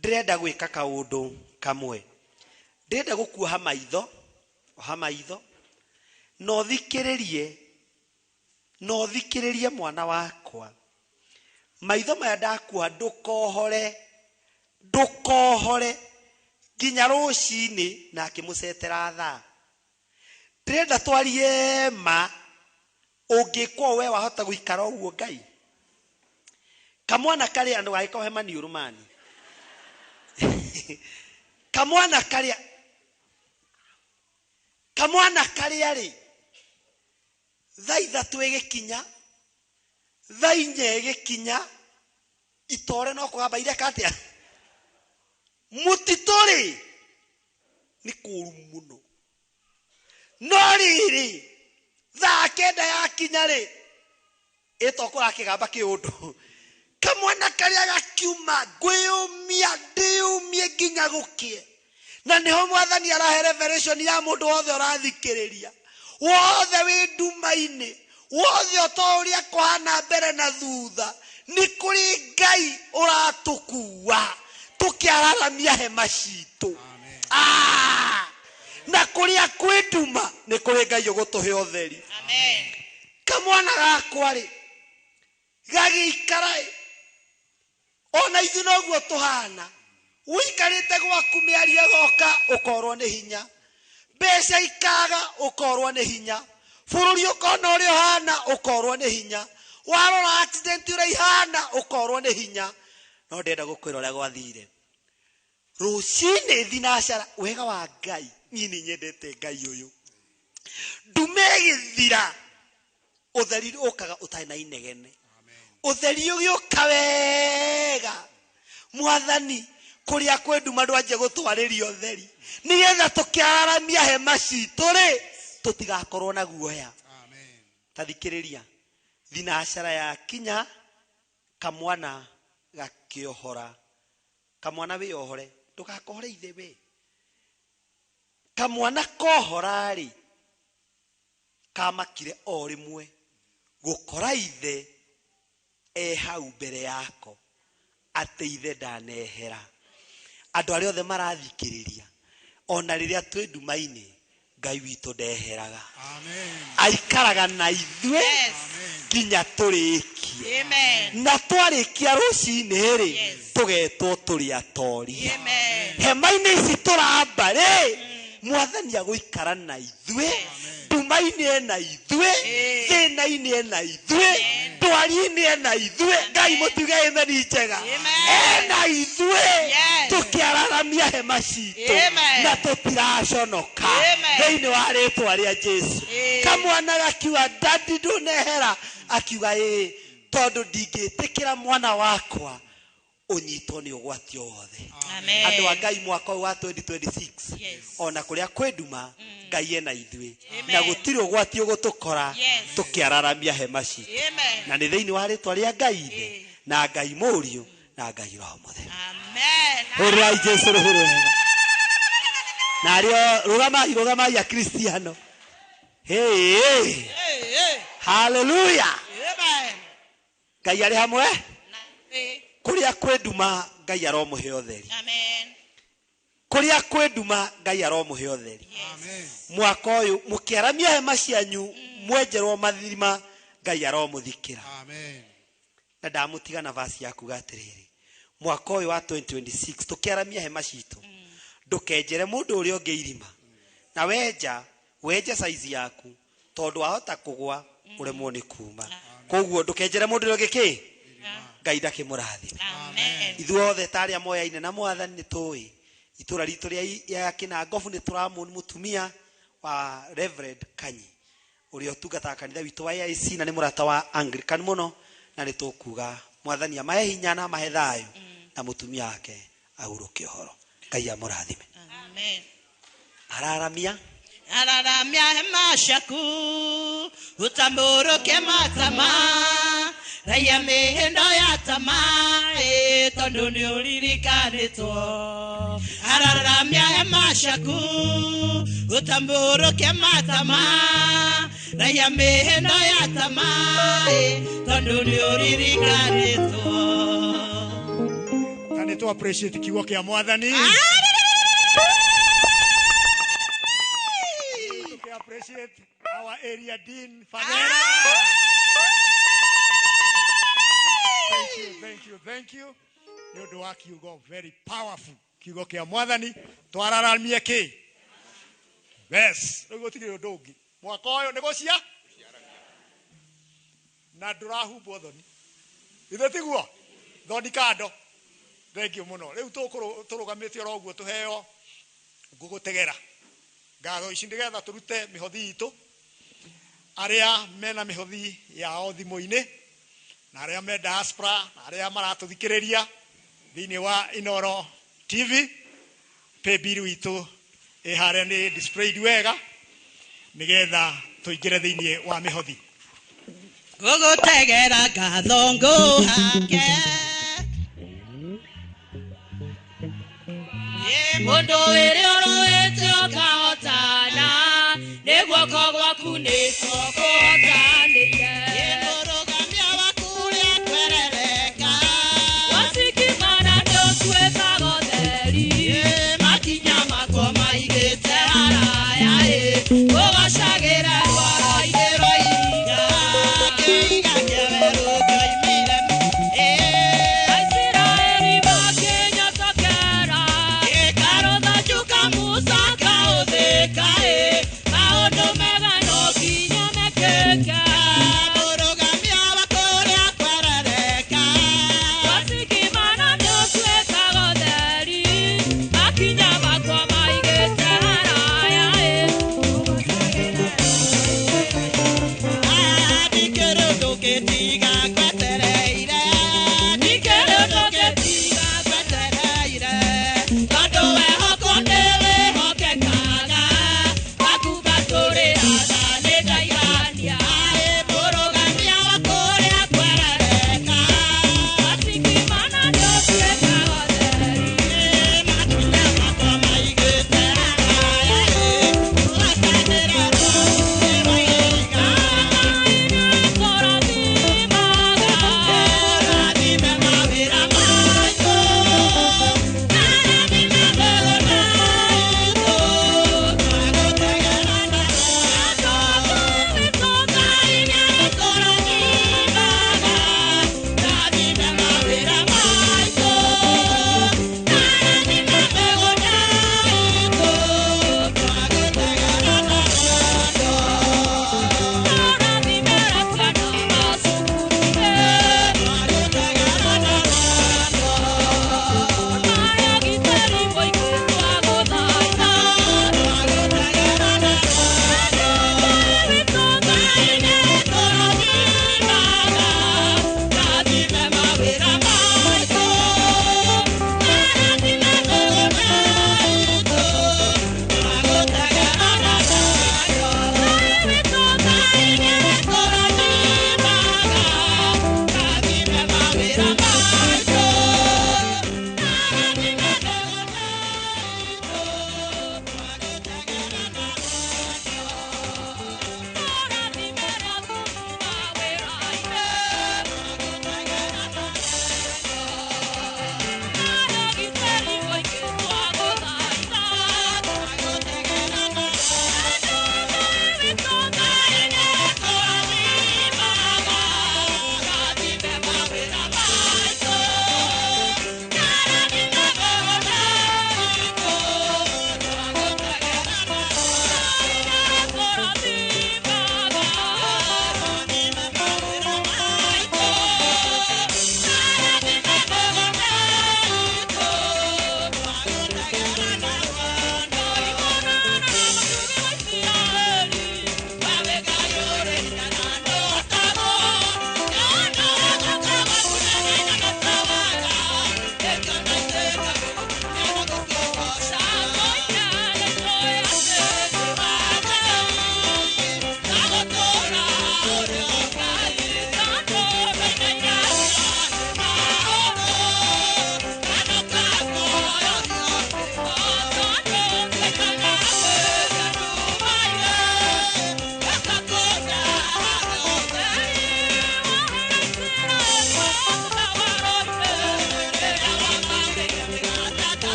ndĩrenda gwĩka kaũndũ kamwe, ndĩrenda gũkuoha maitho, oha maitho na ũthikĩrĩrie, na ũthikĩrĩrie mwana wakwa. Maitho maya ndakuoha ndũkohore, ndũkohore nginya rũcinĩ. Na akĩmũcetera thaa. Ndĩrenda twarie ma, ũngĩkwo we wahota gũikara ũguo Ngai. Kamwana karĩa ndũgagĩkohe maniũrũ mani. Kamwana karĩa, kamwana karĩa rĩ thaa ithatũ ĩgĩkinya, thaa inya ĩgĩkinya, itore no kũgamba ireka atĩa? Mũtitũ rĩ nĩ kũũru mũno. No rĩrĩ thaa kenda yakinya rĩ ĩtokũra kĩgamba kĩũndũ. Kamwana karĩa gakiuma ngwĩyũmia ndĩyũmie nginya gũkĩe. Na nĩho mwathani arahe revelation ya mũndũ wothe ũrathikĩrĩria, wothe wĩ nduma-inĩ, wothe ũtoĩ ũrĩa kũhana mbere na thutha, nĩ kũrĩ Ngai ũratũkua tũkĩararamia hema citũ. Na kũrĩa kwĩ nduma nĩ kũrĩ Ngai ũgũtũhe ũtheri. Kamwana gakwa rĩ gagĩikara ĩ, ona ithuĩ noguo tũhana. Ũikarĩte gwaku mĩario ĩgoka ũkorwo nĩ hinya, mbeca ikaga ũkorwo nĩ hinya, bũrũri ũkona ũrĩa ũhana ũkorwo nĩ hinya, warora accident ũrĩa ihana ũkorwo nĩ hinya. No ndĩrenda gũkwĩra ũrĩa gwathire rũcinĩ thinacara. Wega wa Ngai, niĩ nĩ nyendete Ngai ũyũ. Ndume ĩgĩthira, ũtheri ũkaga ũtarĩ na inegene, ũtheri ũgĩũka wega. Mwathani kũrĩa kwĩ nduma ndwanjie gũtwarĩria ũtheri, nĩgetha tũkĩararamia hema citũ rĩ tũtigakorwo na guoya. Ta thikĩrĩria, thinacara yakinya kamwana gakĩohora. Kamwana wĩohore, ndũgakohore ithe we. Kamwana kohora rĩ kamakire o rĩmwe gũkora ithe e hau mbere yako atĩ ithe ndanehera. Andũ arĩa othe marathikĩrĩria, ona rĩrĩa twĩ nduma-inĩ, Ngai witũ ndeheraga. Aikaraga na ithuĩ nginya tũrĩkie. Na twarĩkia rũcinĩ rĩ tũgetwo tũrĩ atoria. Hema-inĩ ici tũramba rĩ mwathani agũikara na ithuĩ, nduma-inĩ ena ithuĩ, thĩna-inĩ ena ithuĩ, ndwari-inĩ ena ithuĩ. Ngai mũtuge amen njega. Ena ithuĩ tũkĩararamia hema citũ na tũtiraconoka thĩinĩ wa rĩtwa rĩa Jesu. Kamwana gakiuga dadi ndũnehera, akiuga ĩĩ, tondũ ndingĩtĩkĩra mwana wakwa ũnyitwo nĩ ũgwati o wothe. Andũ a Ngai mwaka ũyũ wa 2026 ona kũrĩa kwĩ nduma Ngai ena ithuĩ na gũtirĩ ũgwati ũgũtũkora tũkĩararamia hema citũ. Na nĩ thĩinĩ wa rĩtwa rĩa Ngai Ithe na Ngai Mũriũ na Ngai Roho Mũtheru. Hũrĩrai Jesu rũhĩ rwega. Na arĩo rũgamai, rũgamai Akristiano. Hey, haleluya. Ngai arĩ hamwe. Kũrĩa kwĩ nduma Ngai aromũhe ũtheri. Kũrĩa kwĩ nduma Ngai aromũhe ũtheri. Mwaka ũyũ mũkĩaramia hema cianyu mwenjerwo mathima Ngai aromũthikĩra. Na ndamũtiga na verse ya kuga atĩrĩrĩ, mwaka ũyũ wa 2026 tũkĩaramia hema citũ ndũkenjere mũndũ ũrĩa ũngĩ irima, na wenja wenje size yaku tondũ wahota kũgwa ũremwo nĩ kuma. Koguo ndũkenjere mũndũ ũrĩa ũngĩ kĩ Ngai ndakĩmũrathime. Ithuothe ta arĩa moyaine na mwathani nĩ tũĩ itũra ritũ rĩa Kĩnangobu nĩ tũramũni mũtumia wa Reverend Kanyi ũrĩa ũtungataga kanitha witũ wa AIC na nĩ mũrata wa Anglican mũno, na nĩ tũkuga mwathani amahe hinya na amahe thayũ na mũtumia wake ahurũke ũhoro. Ngai amũrathime. Amen. Araramia Araramia hema ciaku ũtambũrũke matama raiya mĩhĩndo ya tama ĩ, tondũ nĩ ũririkanĩtwo. Araramia hema ciaku ũtambũrũke matama raiya mĩhĩndo ya tama ĩ, tondũ nĩ ũririkanĩtwo. Na nĩ tũ appreciate kiugo kĩa mwathani. We appreciate our area dean, Fadera. Thank you, thank you, thank you. Nĩ ũndũ wa kiugo very powerful. Kiugo kĩa mwathani twararamie kĩ? Yes, rĩu gũtirĩ ũndũ ũngĩ. Mwaka ũyũ nĩ gũcia na ndũrahumbwo thoni. Ithe tiguo? Thoni kando. Thank you mũno. Rĩu tũrũgamĩte oro ũguo tũheo ngũgũtegera. Ngatho ici nĩgetha tũrute mĩhothi itũ arĩa mena mĩhothi yao thimũ-inĩ na arĩa me diaspora na arĩa maratũthikĩrĩria thĩinĩ wa Inoro TV, paybill witũ ĩ harĩa nĩ displayed wega nĩgetha tũingĩre thĩinĩ wa mĩhothi. Ngũgũtegera ngatho ngũhake mũndũ wĩrĩ ũrũĩte ũkahotana nĩ guoko gwaku nĩkuo kũhotanĩire. Mũrũgamia waku ũrĩa kwerereka wasikimana ndũtuĩkaga ũtheri makinya makwo maigĩte haraya ũgacagĩra rwaro-inĩ rwa ihiga kĩiga kĩa werũ kĩoimire Aisiraeli makĩnyotokera karũthanju Musa kaũthĩka maũndũ mega no nginya mekĩke.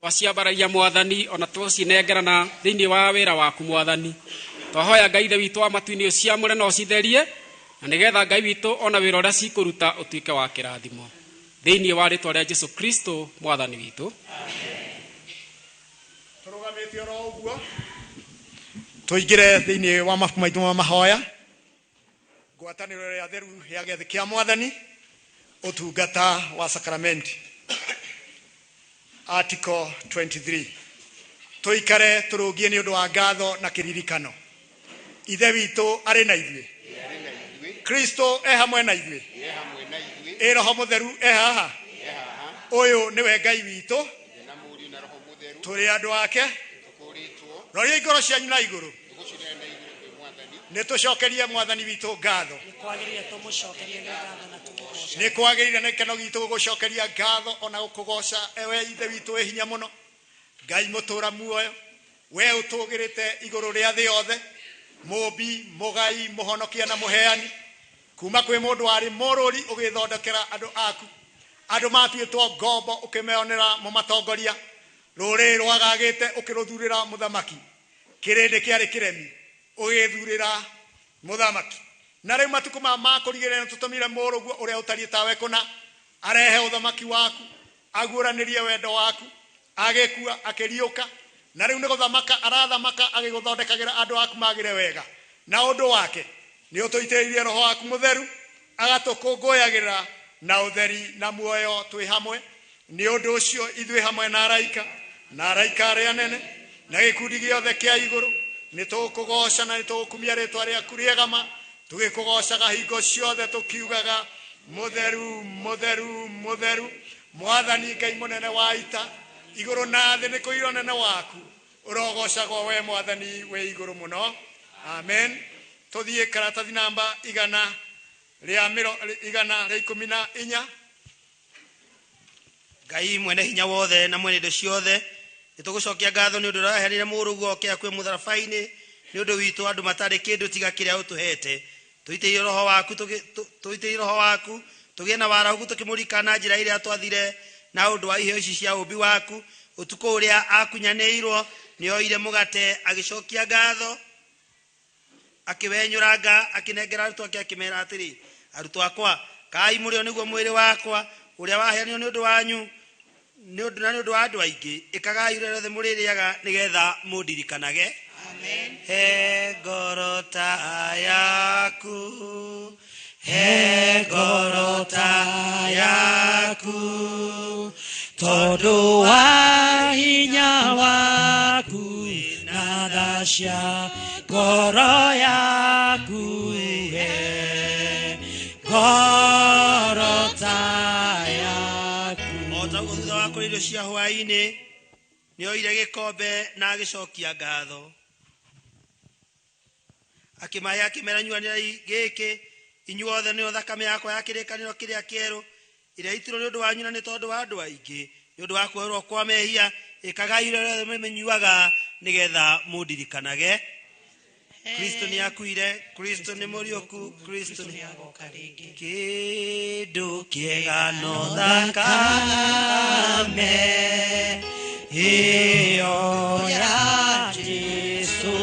Twaciambararia Mwathani ona twacinengerana thĩinĩ wa wĩra waku Mwathani. Twahoya Ngai Ithe witũ wa matu-inĩ ũciamũre na ũcitherie, na nĩgetha Ngai witũ ona wĩra ũrĩa cikũruta ũtuĩke wa kĩrathimo. Thĩinĩ wa rĩtwa rĩa Jesu Kristo Mwathani witũ. Tũrũgamĩte oro ũguo tũingĩre thĩinĩ wa mabuku maitũ ma mahoya, ngwatanĩro ĩrĩa theru ya gĩathĩ kĩa Mwathani, ũtungata wa sakramenti, article 23. Tũikare tũrũngie nĩ ũndũ wa ngatho na kĩririkano. Ithe witũ arĩ na ithuĩ, Kristo e hamwe na ithuĩ, ĩ Roho Mũtheru e haha. Ũyũ nĩwe Ngai witũ, tũrĩ andũ ake. Roria ngoro cianyu na igũrũ, nĩ tũcokerie Mwathani witũ ngatho. Nĩ kwagĩrĩire nĩ kĩno gitũ gũgũcokeria ngatho ona gũkũgoca, ewe Ithe witũ wĩ hinya mũno, Ngai mũtũra muoyo, we ũtũgĩrĩte igũrũ rĩa thĩ yothe, mũmbi, mũgai, mũhonokia na mũheani. Kuma kwĩ mũndũ warĩ mũrũri ũgĩthondekera andũ aku, andũ matuĩtwo ngombo ũkĩmeonera mũmatongoria, rũrĩrĩ rwagagĩte ũkĩrũthurĩra mũthamaki, kĩrĩndĩ kĩarĩ kĩremi ũgĩthurĩra mũthamaki. Na rĩu matukũ maya ma kũrigĩrĩria nĩtũtũmire mũrũguo ũrĩa ũtariĩ tawe kũna arehe ũthamaki waku, aguũranĩrie wendo waku, agĩkua akĩriũka, na rĩu nĩ gũthamaka arathamaka agĩgũthondekagĩra andũ aku magĩre wega. Na ũndũ wake nĩ ũtũitĩrĩirie Roho waku Mũtheru, agatũkũngũyagĩra na ũtheri na muoyo twĩ hamwe. Nĩ ũndũ ũcio ithuĩ hamwe na araika na araika arĩa anene na gĩkundi gĩothe kĩa igũrũ nĩ tũgũkũgoca na nĩ tũgũkumia rĩtwa rĩaku rĩega ma, tũgĩkũgocaga hingo ciothe tũkiugaga, mũtheru, mũtheru, mũtheru, Mwathani Ngai mũnene wa ita, igũrũ na thĩ nĩ kũira ũnene waku, ũrogocagwo we Mwathani wĩ igũrũ mũno. Amen. Tũthiĩ karatathi namba 114. Ngai mwene hinya wothe na mwene indo ciothe, nĩtũgũcokia ngatho nĩ ũndũ ũrĩa waheanire mũrũguo oke akue mũtharaba-inĩ nĩ ũndũ witũ andũ matarĩ kĩndũ tiga kĩrĩa ũtũhete. Tũitĩrĩrie Roho waku, tũitĩrĩrie Roho waku, tũgĩe na warahuku tũkĩmũririkana na njĩra ĩrĩa twathire na ũndũ wa iheo ici cia ũũmbi waku. Ũtukũ ũrĩa akunyanĩirwo nĩoire mũgate agĩcokia ngatho, akĩwenyũranga, akĩnengera arutwo ake, akĩmera atĩrĩ, arutwo akwa, kai mũrĩo nĩguo mwĩrĩ wakwa ũrĩa waheanirwo nĩ ũndũ wanyu, nĩ ũndũ na nĩ ũndũ wa andũ aingĩ. Ĩkagai ũrĩa rĩothe mũrĩrĩaga nĩgetha mũndirikanage. He ngoro ta yaku, he ngoro ta yaku, tondũ wa hinya waku na tha cia ngoro yaku, he ngoro ta yaku. O ta ũguo thutha wa kũrĩa irio cia hwaĩ-inĩ nĩoire gĩkombe na agĩcokia ngatho, akĩmahe akĩmera, nyuanĩrai gĩkĩ inyuothe, nĩyo thakame yakwa ya kĩrĩkanĩro kĩrĩa kĩerũ, ĩrĩa itirwo nĩ ũndũ wanyu na nĩ tondũ wa andũ aingĩ nĩ ũndũ wa kuoherwo kwa mehia. Ĩkagai ũrĩa rĩothe mũrĩmĩnyuaga nĩgetha mũndirikanage. Kristo nĩ akuire, Kristo nĩ mũriũku, Kristo nĩ agoka rĩngĩ. Kĩndũ kĩega no thakame ĩyo ya Jesu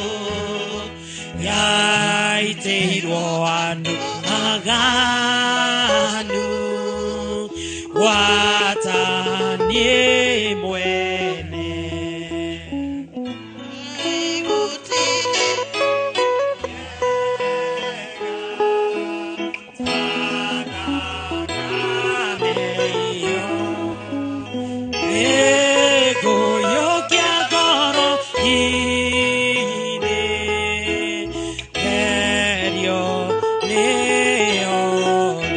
yaitĩirwo andũ aganu, gwata niĩ mwene. Ĩgũyũkia ngoro inĩ, therio nĩyo rĩ.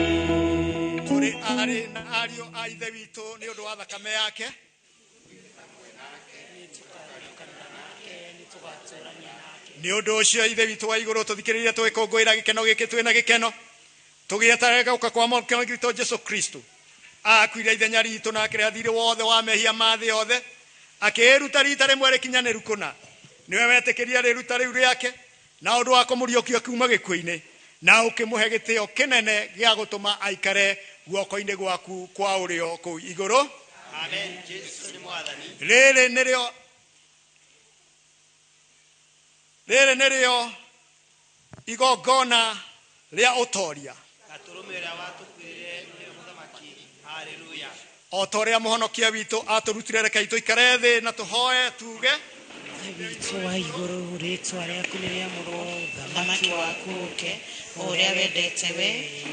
Tũrĩ arĩ na ariũ a Ithe witũ nĩ ũndũ wa thakame yake. Nĩ ũndũ ũcio Ithe witũ wa igũrũ, tũthikĩrĩrie tũgĩkũngũĩra gĩkeno gĩkĩ twĩna gĩkeno, tũgĩeterera gũka kwa Mwathani witũ Jesu Kristo. Akuire ithenya ritũ na akĩrĩha thiirĩ wothe wa mehia ma thĩ yothe, akĩĩruta rita rĩmwe rĩkinyanĩru kũna. Nĩwe wetĩkĩria rĩruta rĩu rĩake na ũndũ wa kũmũriũkia kuma gĩkuũ-inĩ, na ũkĩmũhe gĩtĩo kĩnene gĩa gũtũma aikare guoko-inĩ gwaku kwa ũrĩo kũu igũrũ. Amen. Jesu nĩ Mwathani. Rĩrĩ nĩrĩo igongona rĩa ũtoria. Gatũrũme ũrĩa watũkuĩrĩre nĩwe mũthamaki. Haleluya. O ta ũrĩa mũhonokia witũ atũrutire, rekei tũikare thĩ na tũhoe tuge. Ithe witũ wa igũrũ, rĩtwa rĩaku nĩ rĩamũrwo, ũthamaki waku ũke, o ũrĩa wendete we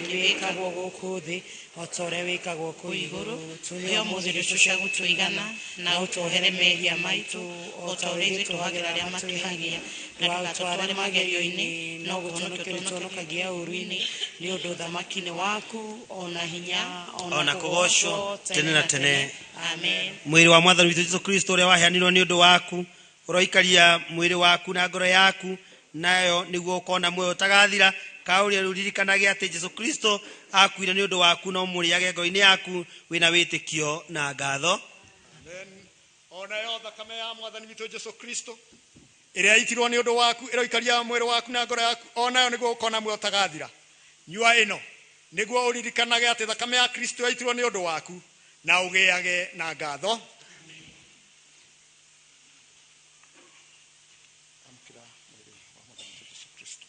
nĩ wĩkagwo gũkũ thĩ o ta ũrĩa wĩkagwo kũu igũrũ. Tũhe ũmũthĩ irio cia gũtũigana, na ũtuohere mehia maitũ o ta ũrĩa ithuĩ tuohagĩra arĩa matwĩhagia, na ndũgatũtware magerio-inĩ, no gũtũhonokia ũtũhonokagia ũũru-inĩ, nĩ ũndũ ũthamaki nĩ waku, o na hinya, o na kũgoocwo tene na tene. Amen. Mwĩrĩ wa Mwathani witũ Jesu Kristo ũrĩa waheanirwo nĩ ũndũ waku, ũroikaria mwĩrĩ waku na ngoro yaku, nayo nĩguo ũkona muoyo ũtagathira. Kaũria rĩu ririkanage atĩ Jesu Kristo akuire nĩ ũndũ waku, no mũrĩage ngoro-inĩ yaku wĩna wĩtĩkio na ngatho. Amen. O nayo thakame ya Mwathani witũ Jesu Kristo ĩrĩa yaitirwo nĩ ũndũ waku ĩroikaria mwĩrĩ waku na ngoro yaku, o nayo nĩguo ũkona muoyo ũtagathira. Nyua ĩno nĩguo ũririkanage atĩ thakame ya Kristo yaitirwo nĩ ũndũ waku, na ũgĩage na ngatho. Amũkĩra mwĩrĩ wa Mwathani witũ Jesu Kristo.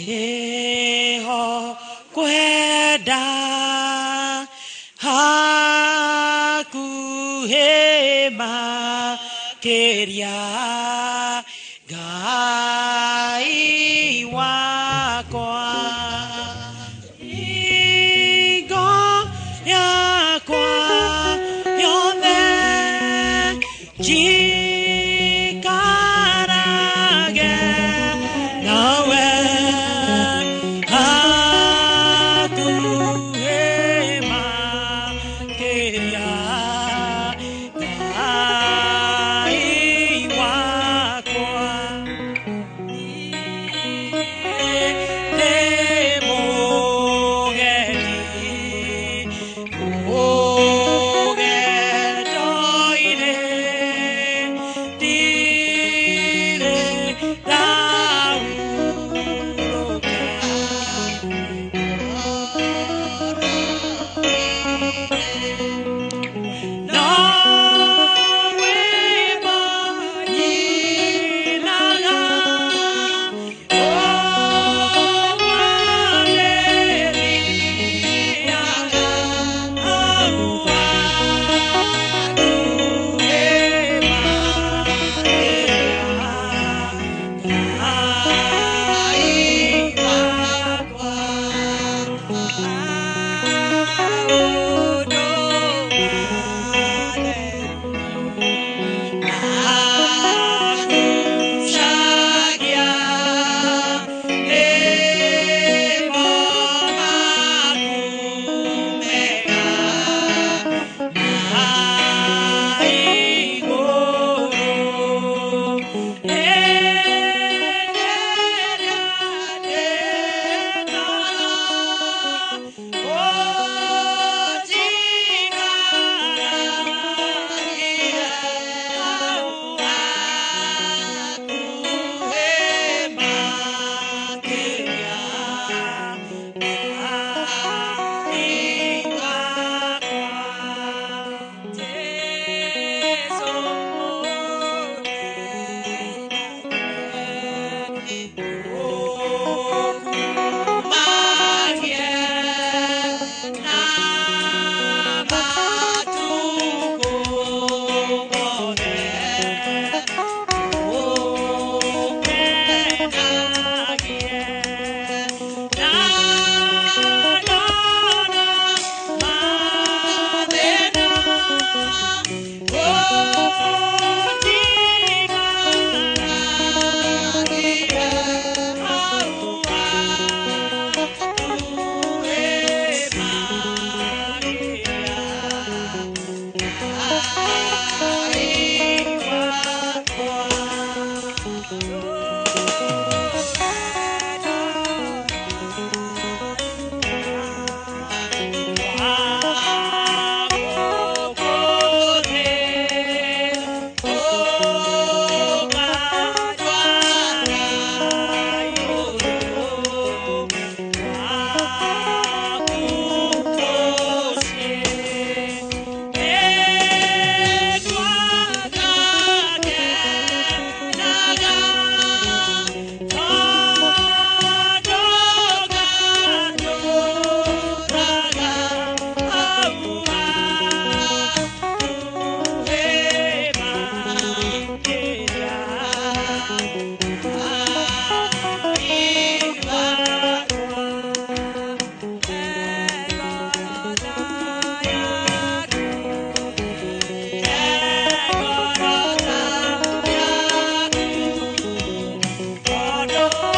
Nĩho kwenda hakuhĩ makĩria, Ngai wakwa, Hingo yakwa yothe njikarage nawe hakuhĩ makĩria, Ngai wakwa. Thank you.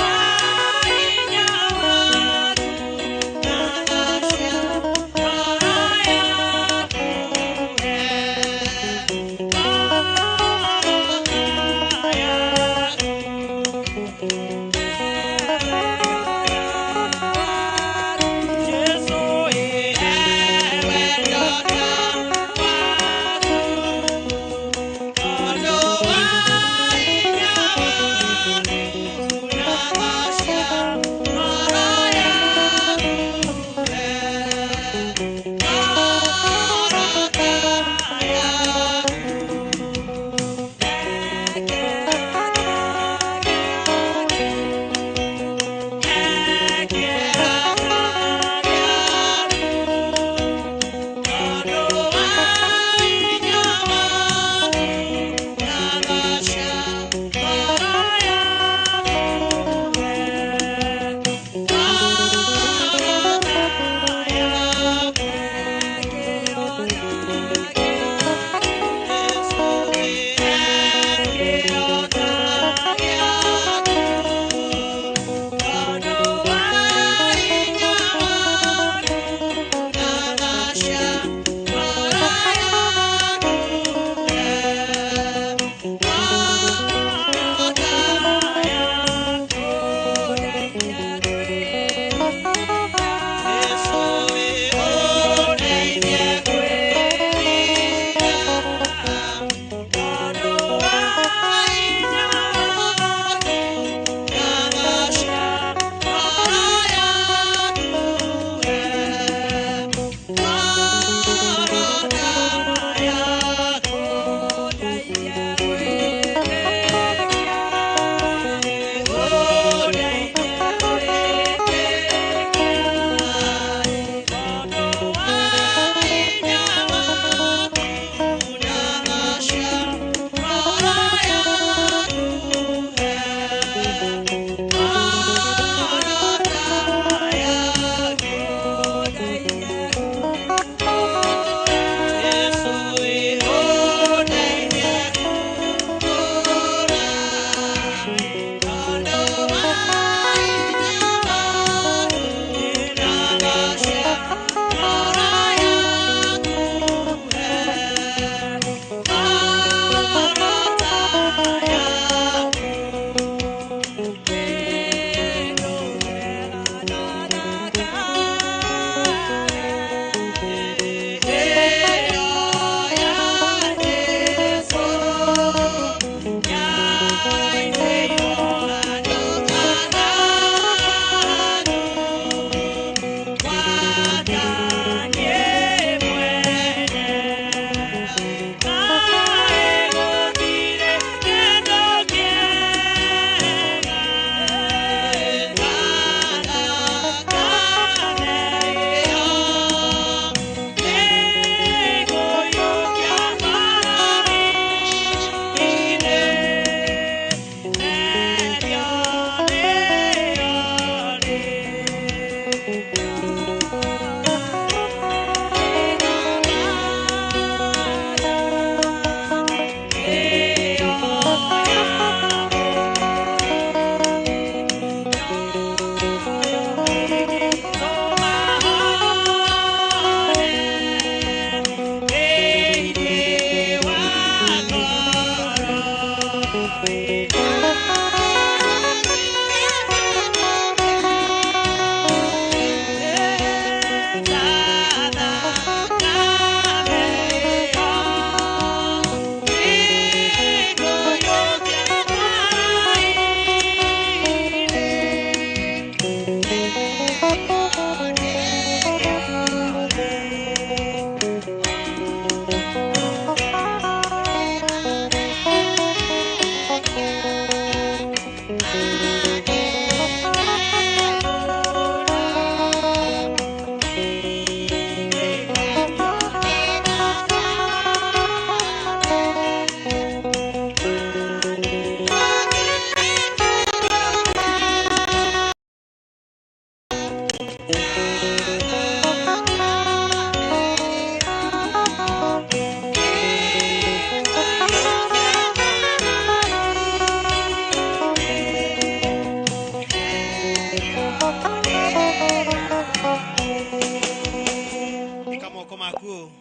Nakuo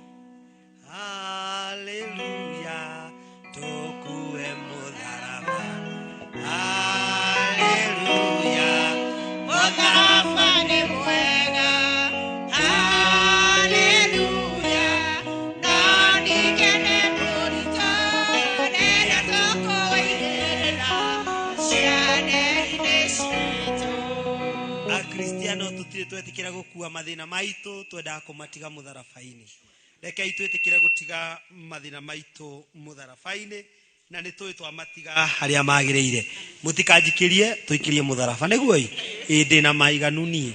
haleluya tukue mutharaba haleluya mutharaba ni mwega haleluya na nigene murito nera tukuigirira ciana-inĩ citũ. Akristiano tutire twetikira gukua mathina maitu, twendaga kumatiga mutharaba-inĩ. Rekei twĩtĩkĩre gũtiga mathĩna maitũ mũtharaba-inĩ, na nĩ tũĩ twamatiga harĩa magĩrĩire. Mũtikanjikĩrie, tũikĩrie mũtharaba nĩguo ĩ? Ĩ ndĩna maiganu niĩ.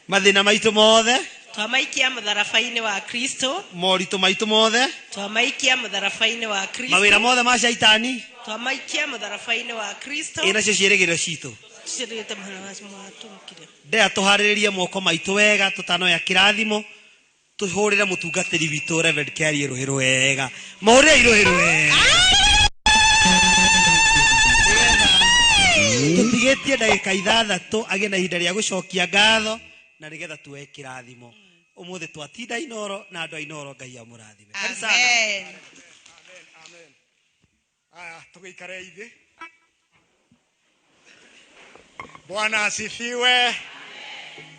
Mathĩna maitũ mothe twamaikia mũtharaba-inĩ wa Kristo, moritũ maitũ mothe twamaikia mũtharaba-inĩ wa Kristo, mawĩra mothe ma shaitani twamaikia mũtharaba-inĩ wa Kristo. Ĩ nacio ciĩrĩgĩrĩro citũ Ciĩrĩgĩte mũtharaba. Ndea tũharĩrĩrie moko maitũ wega tũtanoya kĩrathimo, tuhurire mutungatiri witũ Reverend Kiarie rũhĩ rwega, mũhũrĩre rũhĩ rwega. Tũtigĩtie ndagĩka ithathatũ agĩe na ihinda rĩa gũcokia ngatho na nĩgetha tuoe kĩrathimo. Ũmũthĩ twatinda Inoro na andũ a Inoro, Ngai amũrathime. Karibu sana. Amen. Amen. Aya, tũgĩikare ithe. Bwana asifiwe.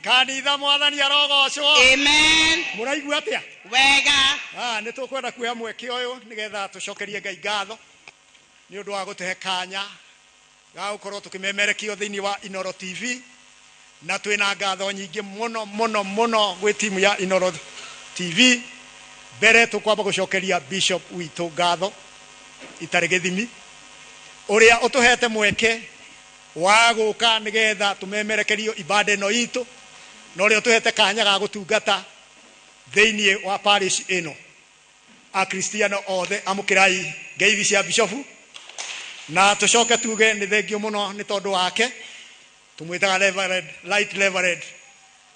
Kanitha mwathani arogocwo. Amen. Mũraigua atĩa? Wega. Nĩ tũkwenda kuoya mweke ũyũ nĩgetha tũcokerie Ngai ngatho nĩ ũndũ wa gũtũhe kanya ga gũkorwo tũkĩmemerekio thĩinĩ wa Inoro TV, na twĩna ngatho nyingĩ mũno mũno mũno gwĩ timu ya Inoro TV. Mbere tũkwamba gũcokeria Bishop witũ ngatho itarĩ gĩthimi, ũrĩa ũtũhete mweke wa gũka nĩgetha tũmemerekerio ibada ĩno itũ, na ũrĩa ũtũhete kanya ga gũtungata thĩinĩ wa parish ĩno. Akristiano othe amũkĩrai ngeithi cia bishofu, na tũcoke tuge nĩ thengio mũno nĩ tondũ wake. Tũmwĩtaga Reverend, Right Reverend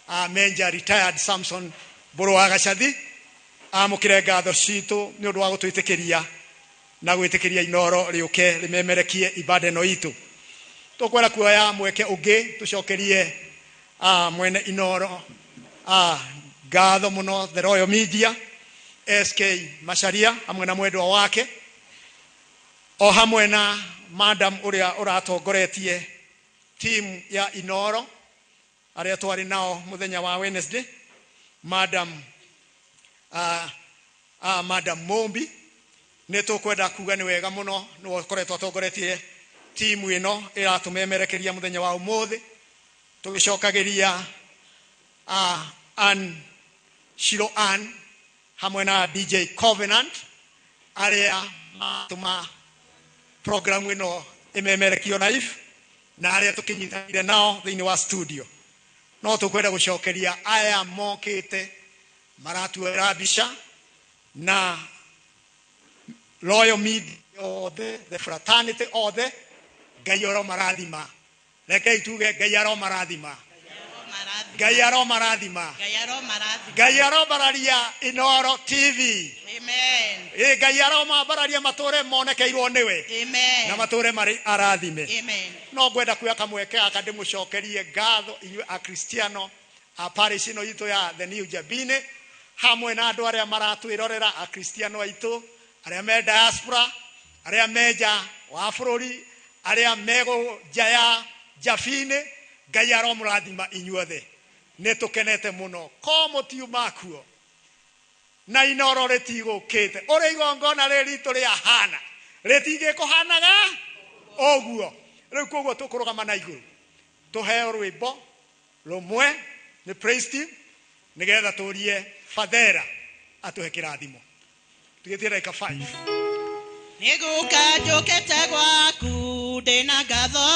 Major Retired Samson Mbũrũ wa Gacathi. Amũkĩre ngatho citũ nĩ ũndũ wa gũtwĩtĩkĩria na gwĩtĩkĩria Inoro rĩũke rĩmemerekie ibada ĩno itũ. Tũkwenda kuoya mweke ũngĩ tũcokerie mwene Inoro ngatho mũno The Royal Media SK Macharia hamwe na mwendwa wake, o hamwe na madam ũrĩa ũratongoretie team ya Inoro arĩa twarĩ nao mũthenya wa Wednesday, madam madam Mombi. Nĩ tũkwenda kuga nĩ wega mũno nĩwe ũkoretwo atongoretie timu ĩno ĩratũmemerekeria mũthenya wa ũmũthĩ. Tũgĩcokagĩria Ann Shiro Ann hamwe na DJ Covenant arĩa matũma program ĩno ĩmemerekio live, na arĩa tũkĩnyitanĩire nao thĩinĩ wa studio. No tũkwenda gũcokeria aya mokĩte maratuoera mbica na Royal Media othe, the fraternity othe, Ngai aromarathima. Rekei tuge Ngai aromarathima. Ngai aromarathima. Ngai aromararia Inoro TV. Amen. Ĩ Ngai aromambararia matũre monekeirwo nĩwe. Amen. Na matũre marĩ arathime. Amen. No ngwenda kuoya kamweke gaka ndĩmũcokerie ngatho inyuĩ Akristiano a parish ĩno itũ ya The New Jabini, hamwe na andũ arĩa maratwĩrorera Akristiano aitũ arĩa me diaspora, arĩa me nja wa bũrũri, arĩa me nja ya Jabini. Ngai aromũrathima inyuothe. Nĩ tũkenete mũno ko mũtiuma kuo na Inoro rĩtigũkĩte ũrĩa igongona rĩrĩ ritũ rĩahana rĩtingĩkũhanaga ũguo. Rĩu koguo tũkũrũgama na igũrũ tũheo rwĩmbo rũmwe nĩ praise team nĩgetha tũrie Fathera atũhe kĩrathimo. Tũgĩtie ndagĩka 5. Nĩngũka njũkĩte gwaku ndĩna ngatho,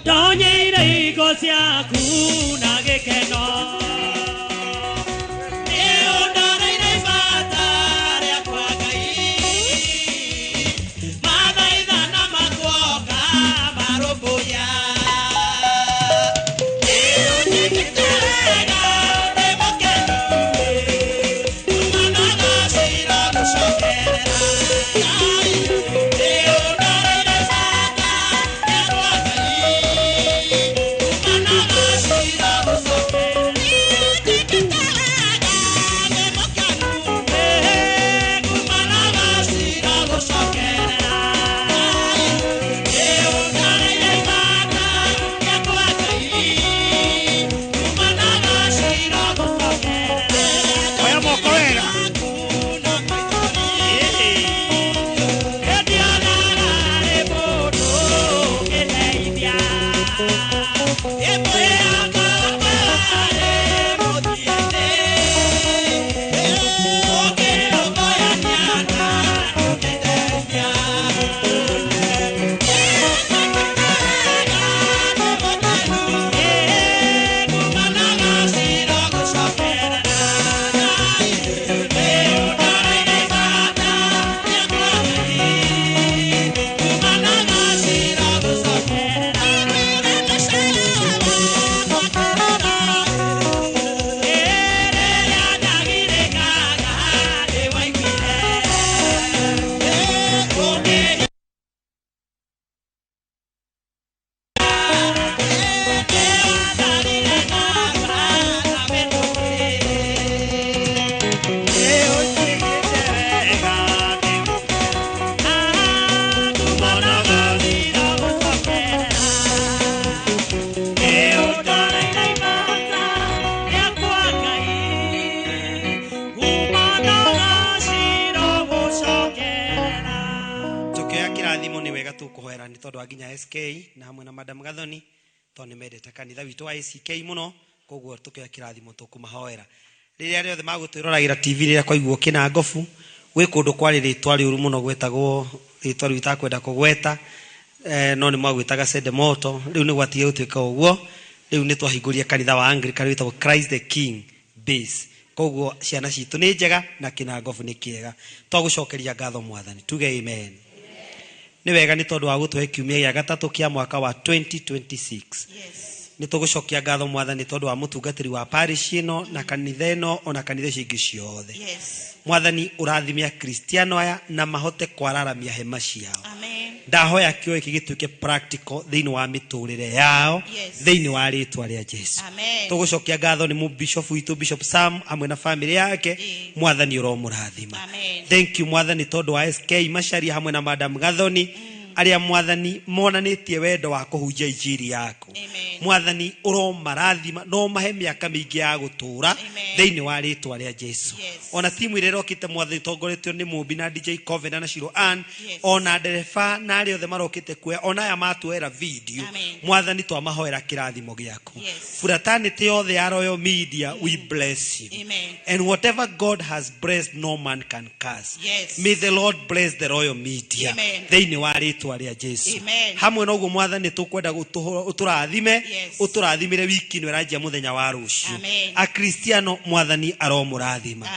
ndonyeire hingo ciaku na gĩkeno, nĩũndoreire ibata rĩakwa Ngai, mathaitha na makuoka marũmbũiya. Nĩũnjĩkĩte wega ndĩ mũkenu, kuma na gacira gũcokerera Ngai. Nĩũndoreire ibata rĩakwa Ngai, kuma na gacira gũcokerera. nginya SK na hamwe na Madam Gathoni tondũ nĩ mendete kanitha witũ wa ACK mũno, koguo tũkĩoya kĩrathimo tũkũmahoera. Rĩrĩa rĩothe magũtwĩroragĩra TV rĩrĩa kwaiguo kĩnangobu, gwĩ kũndũ kwarĩ rĩtwa rĩũru mũno gwetagwo rĩtwa rĩu itakwenda kũgweta, no nĩ mwagwĩtaga Sendemoto. Rĩu nĩ gwatigire gũtuĩka ũguo, rĩu nĩ twahingũrire kanitha wa Anglican wĩtagwo Christ the King Base. Koguo ciana citũ nĩ njega na kĩnangobu nĩ kĩega. Twagũcokeria ngatho Mwathani, tuge amen. Nĩ wega nĩ tondũ wa gũtũhe kiumia gĩa gatatũ kĩa mwaka wa 2026. Nĩ tũgũcokia ngatho Mwathani tondũ wa mũtungatĩri wa parish ĩno na kanitha ĩno ona kanitha icio ingĩ ciothe. Mwathani ũrathime akristiano aya na mahote kwararamia hema ciao. Ndahoya kĩo gĩkĩ gĩtuĩke practical thĩinĩ wa mĩtũrĩre yao, thĩinĩ wa rĩtwa rĩa Jesu. Tũgũcokia ngatho nĩ mũbishop witũ Bishop Sam hamwe na family yake. Mwathani ũromũrathima. Thank you Mwathani tondũ wa SK Macharia hamwe na Madam Gathoni arĩa Mwathani monanĩtie wendo wa kũhunjia injiri yaku. Mwathani ũromarathima no mahe mĩaka mĩingĩ ya gũtũũra thĩinĩ wa rĩtwa rĩa Jesu. Ona timu ĩrĩa ĩrokĩte Mwathani tongoretio nĩ Mũmbi na DJ Covenant na Shiro Ann, ona ndereba na arĩa othe marokĩte kuoya, ona aya matuoera video, Mwathani twamahoera kĩrathimo gĩaku. Fraternity yothe ya Royal Media, we bless you. And whatever God has blessed, no man can curse. May the Lord bless the Royal Media thĩinĩ wa rĩtwa rĩa Jesu. Hamwe na ũguo Mwathani tũkwenda ũtũrathime, ũtũrathimĩre wiki ĩno ĩranjia mũthenya wa rũciũ. Akristiano Mwathani aromũrathima,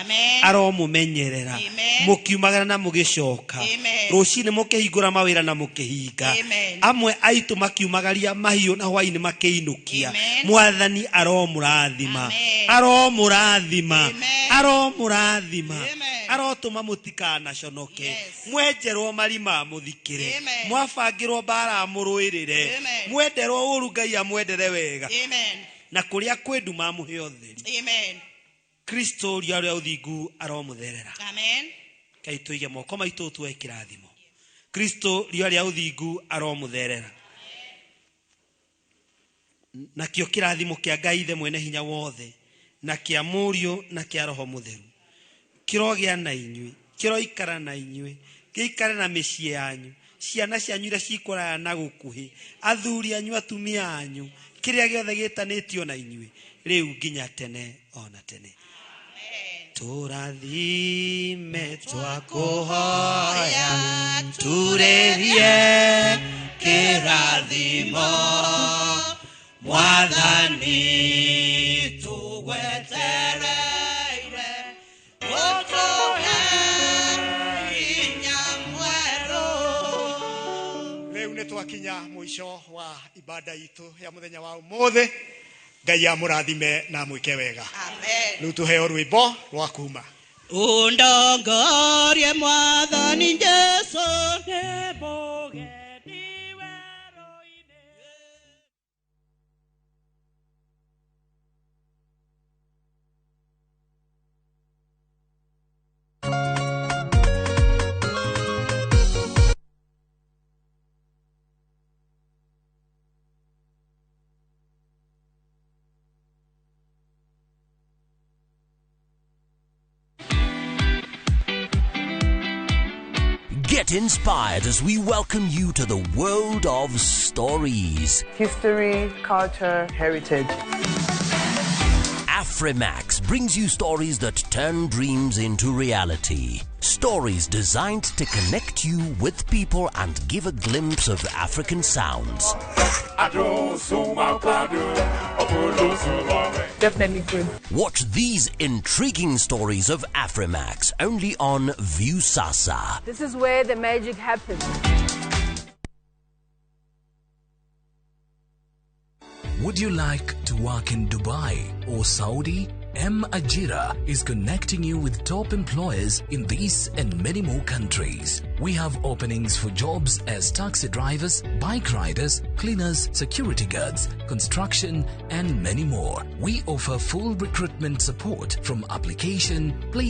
aromũmenyerera mũkiumagara na mũgĩcoka rũcinĩ, mũkĩhingũra mawĩra na mũkĩhinga. Amwe aitũ makiumagaria mahiũ na hwainĩ makĩinũkia. Mwathani aromũrathima, aromũrathima, aromũrathima, arotũma mũtikanaconoke. Mwenjerwo marima mũthikĩre, mwabangĩrwo mbara mũrũĩrĩre, mwenderwo ũru Ngai amwendere wega, na kũrĩa kwĩ nduma amũhe ũtheri. Kristo ũrĩa ũrĩa ũthingu aromũtherera. Ngai tũige moko maitũ tuoe kĩrathimo. Kristo riũa rĩa ũthingu aromũtherera. Nakĩo kĩrathimo kĩa Ngai Ithe mwene hinya wothe, na kĩa Mũriũ na kĩa Roho Mũtheru, kĩrogĩa na inyuĩ, kĩroikara na inyuĩ, gĩikare na mĩciĩ yanyu, ciana cianyu iria cikũraya na gũkuhĩ, athuri anyu, atumia anyu, kĩrĩa gĩothe gĩtanĩtio na inyuĩ, rĩu nginya tene ona tene. Tũrathime twakũhoya, turĩrie kĩrathimo, Mwathani tũgwetereire, ũtũhe hinya mwerũ. Rĩu nĩ twakinya mũico wa ibada itũ ya mũthenya wa ũmũthĩ. Ngai amũrathime na amwĩke wega. Rĩu tũheo rwĩmbo rwa kuma. Undongorie Mwathani Jesu nĩ mũgeni werũ-inĩ. Get inspired as we welcome you to the world of stories. History, culture, heritage. Afrimax brings you stories that turn dreams into reality. Stories designed to connect you with people and give a glimpse of African sounds. Definitely good. Watch these intriguing stories of Afrimax only on Viusasa. This is where the magic happens. Would you like to work in Dubai or Saudi? M Ajira is connecting you with top employers in these and many more countries. We have openings for jobs as taxi drivers, bike riders, cleaners, security guards, construction, and many more. We offer full recruitment support from application, placement,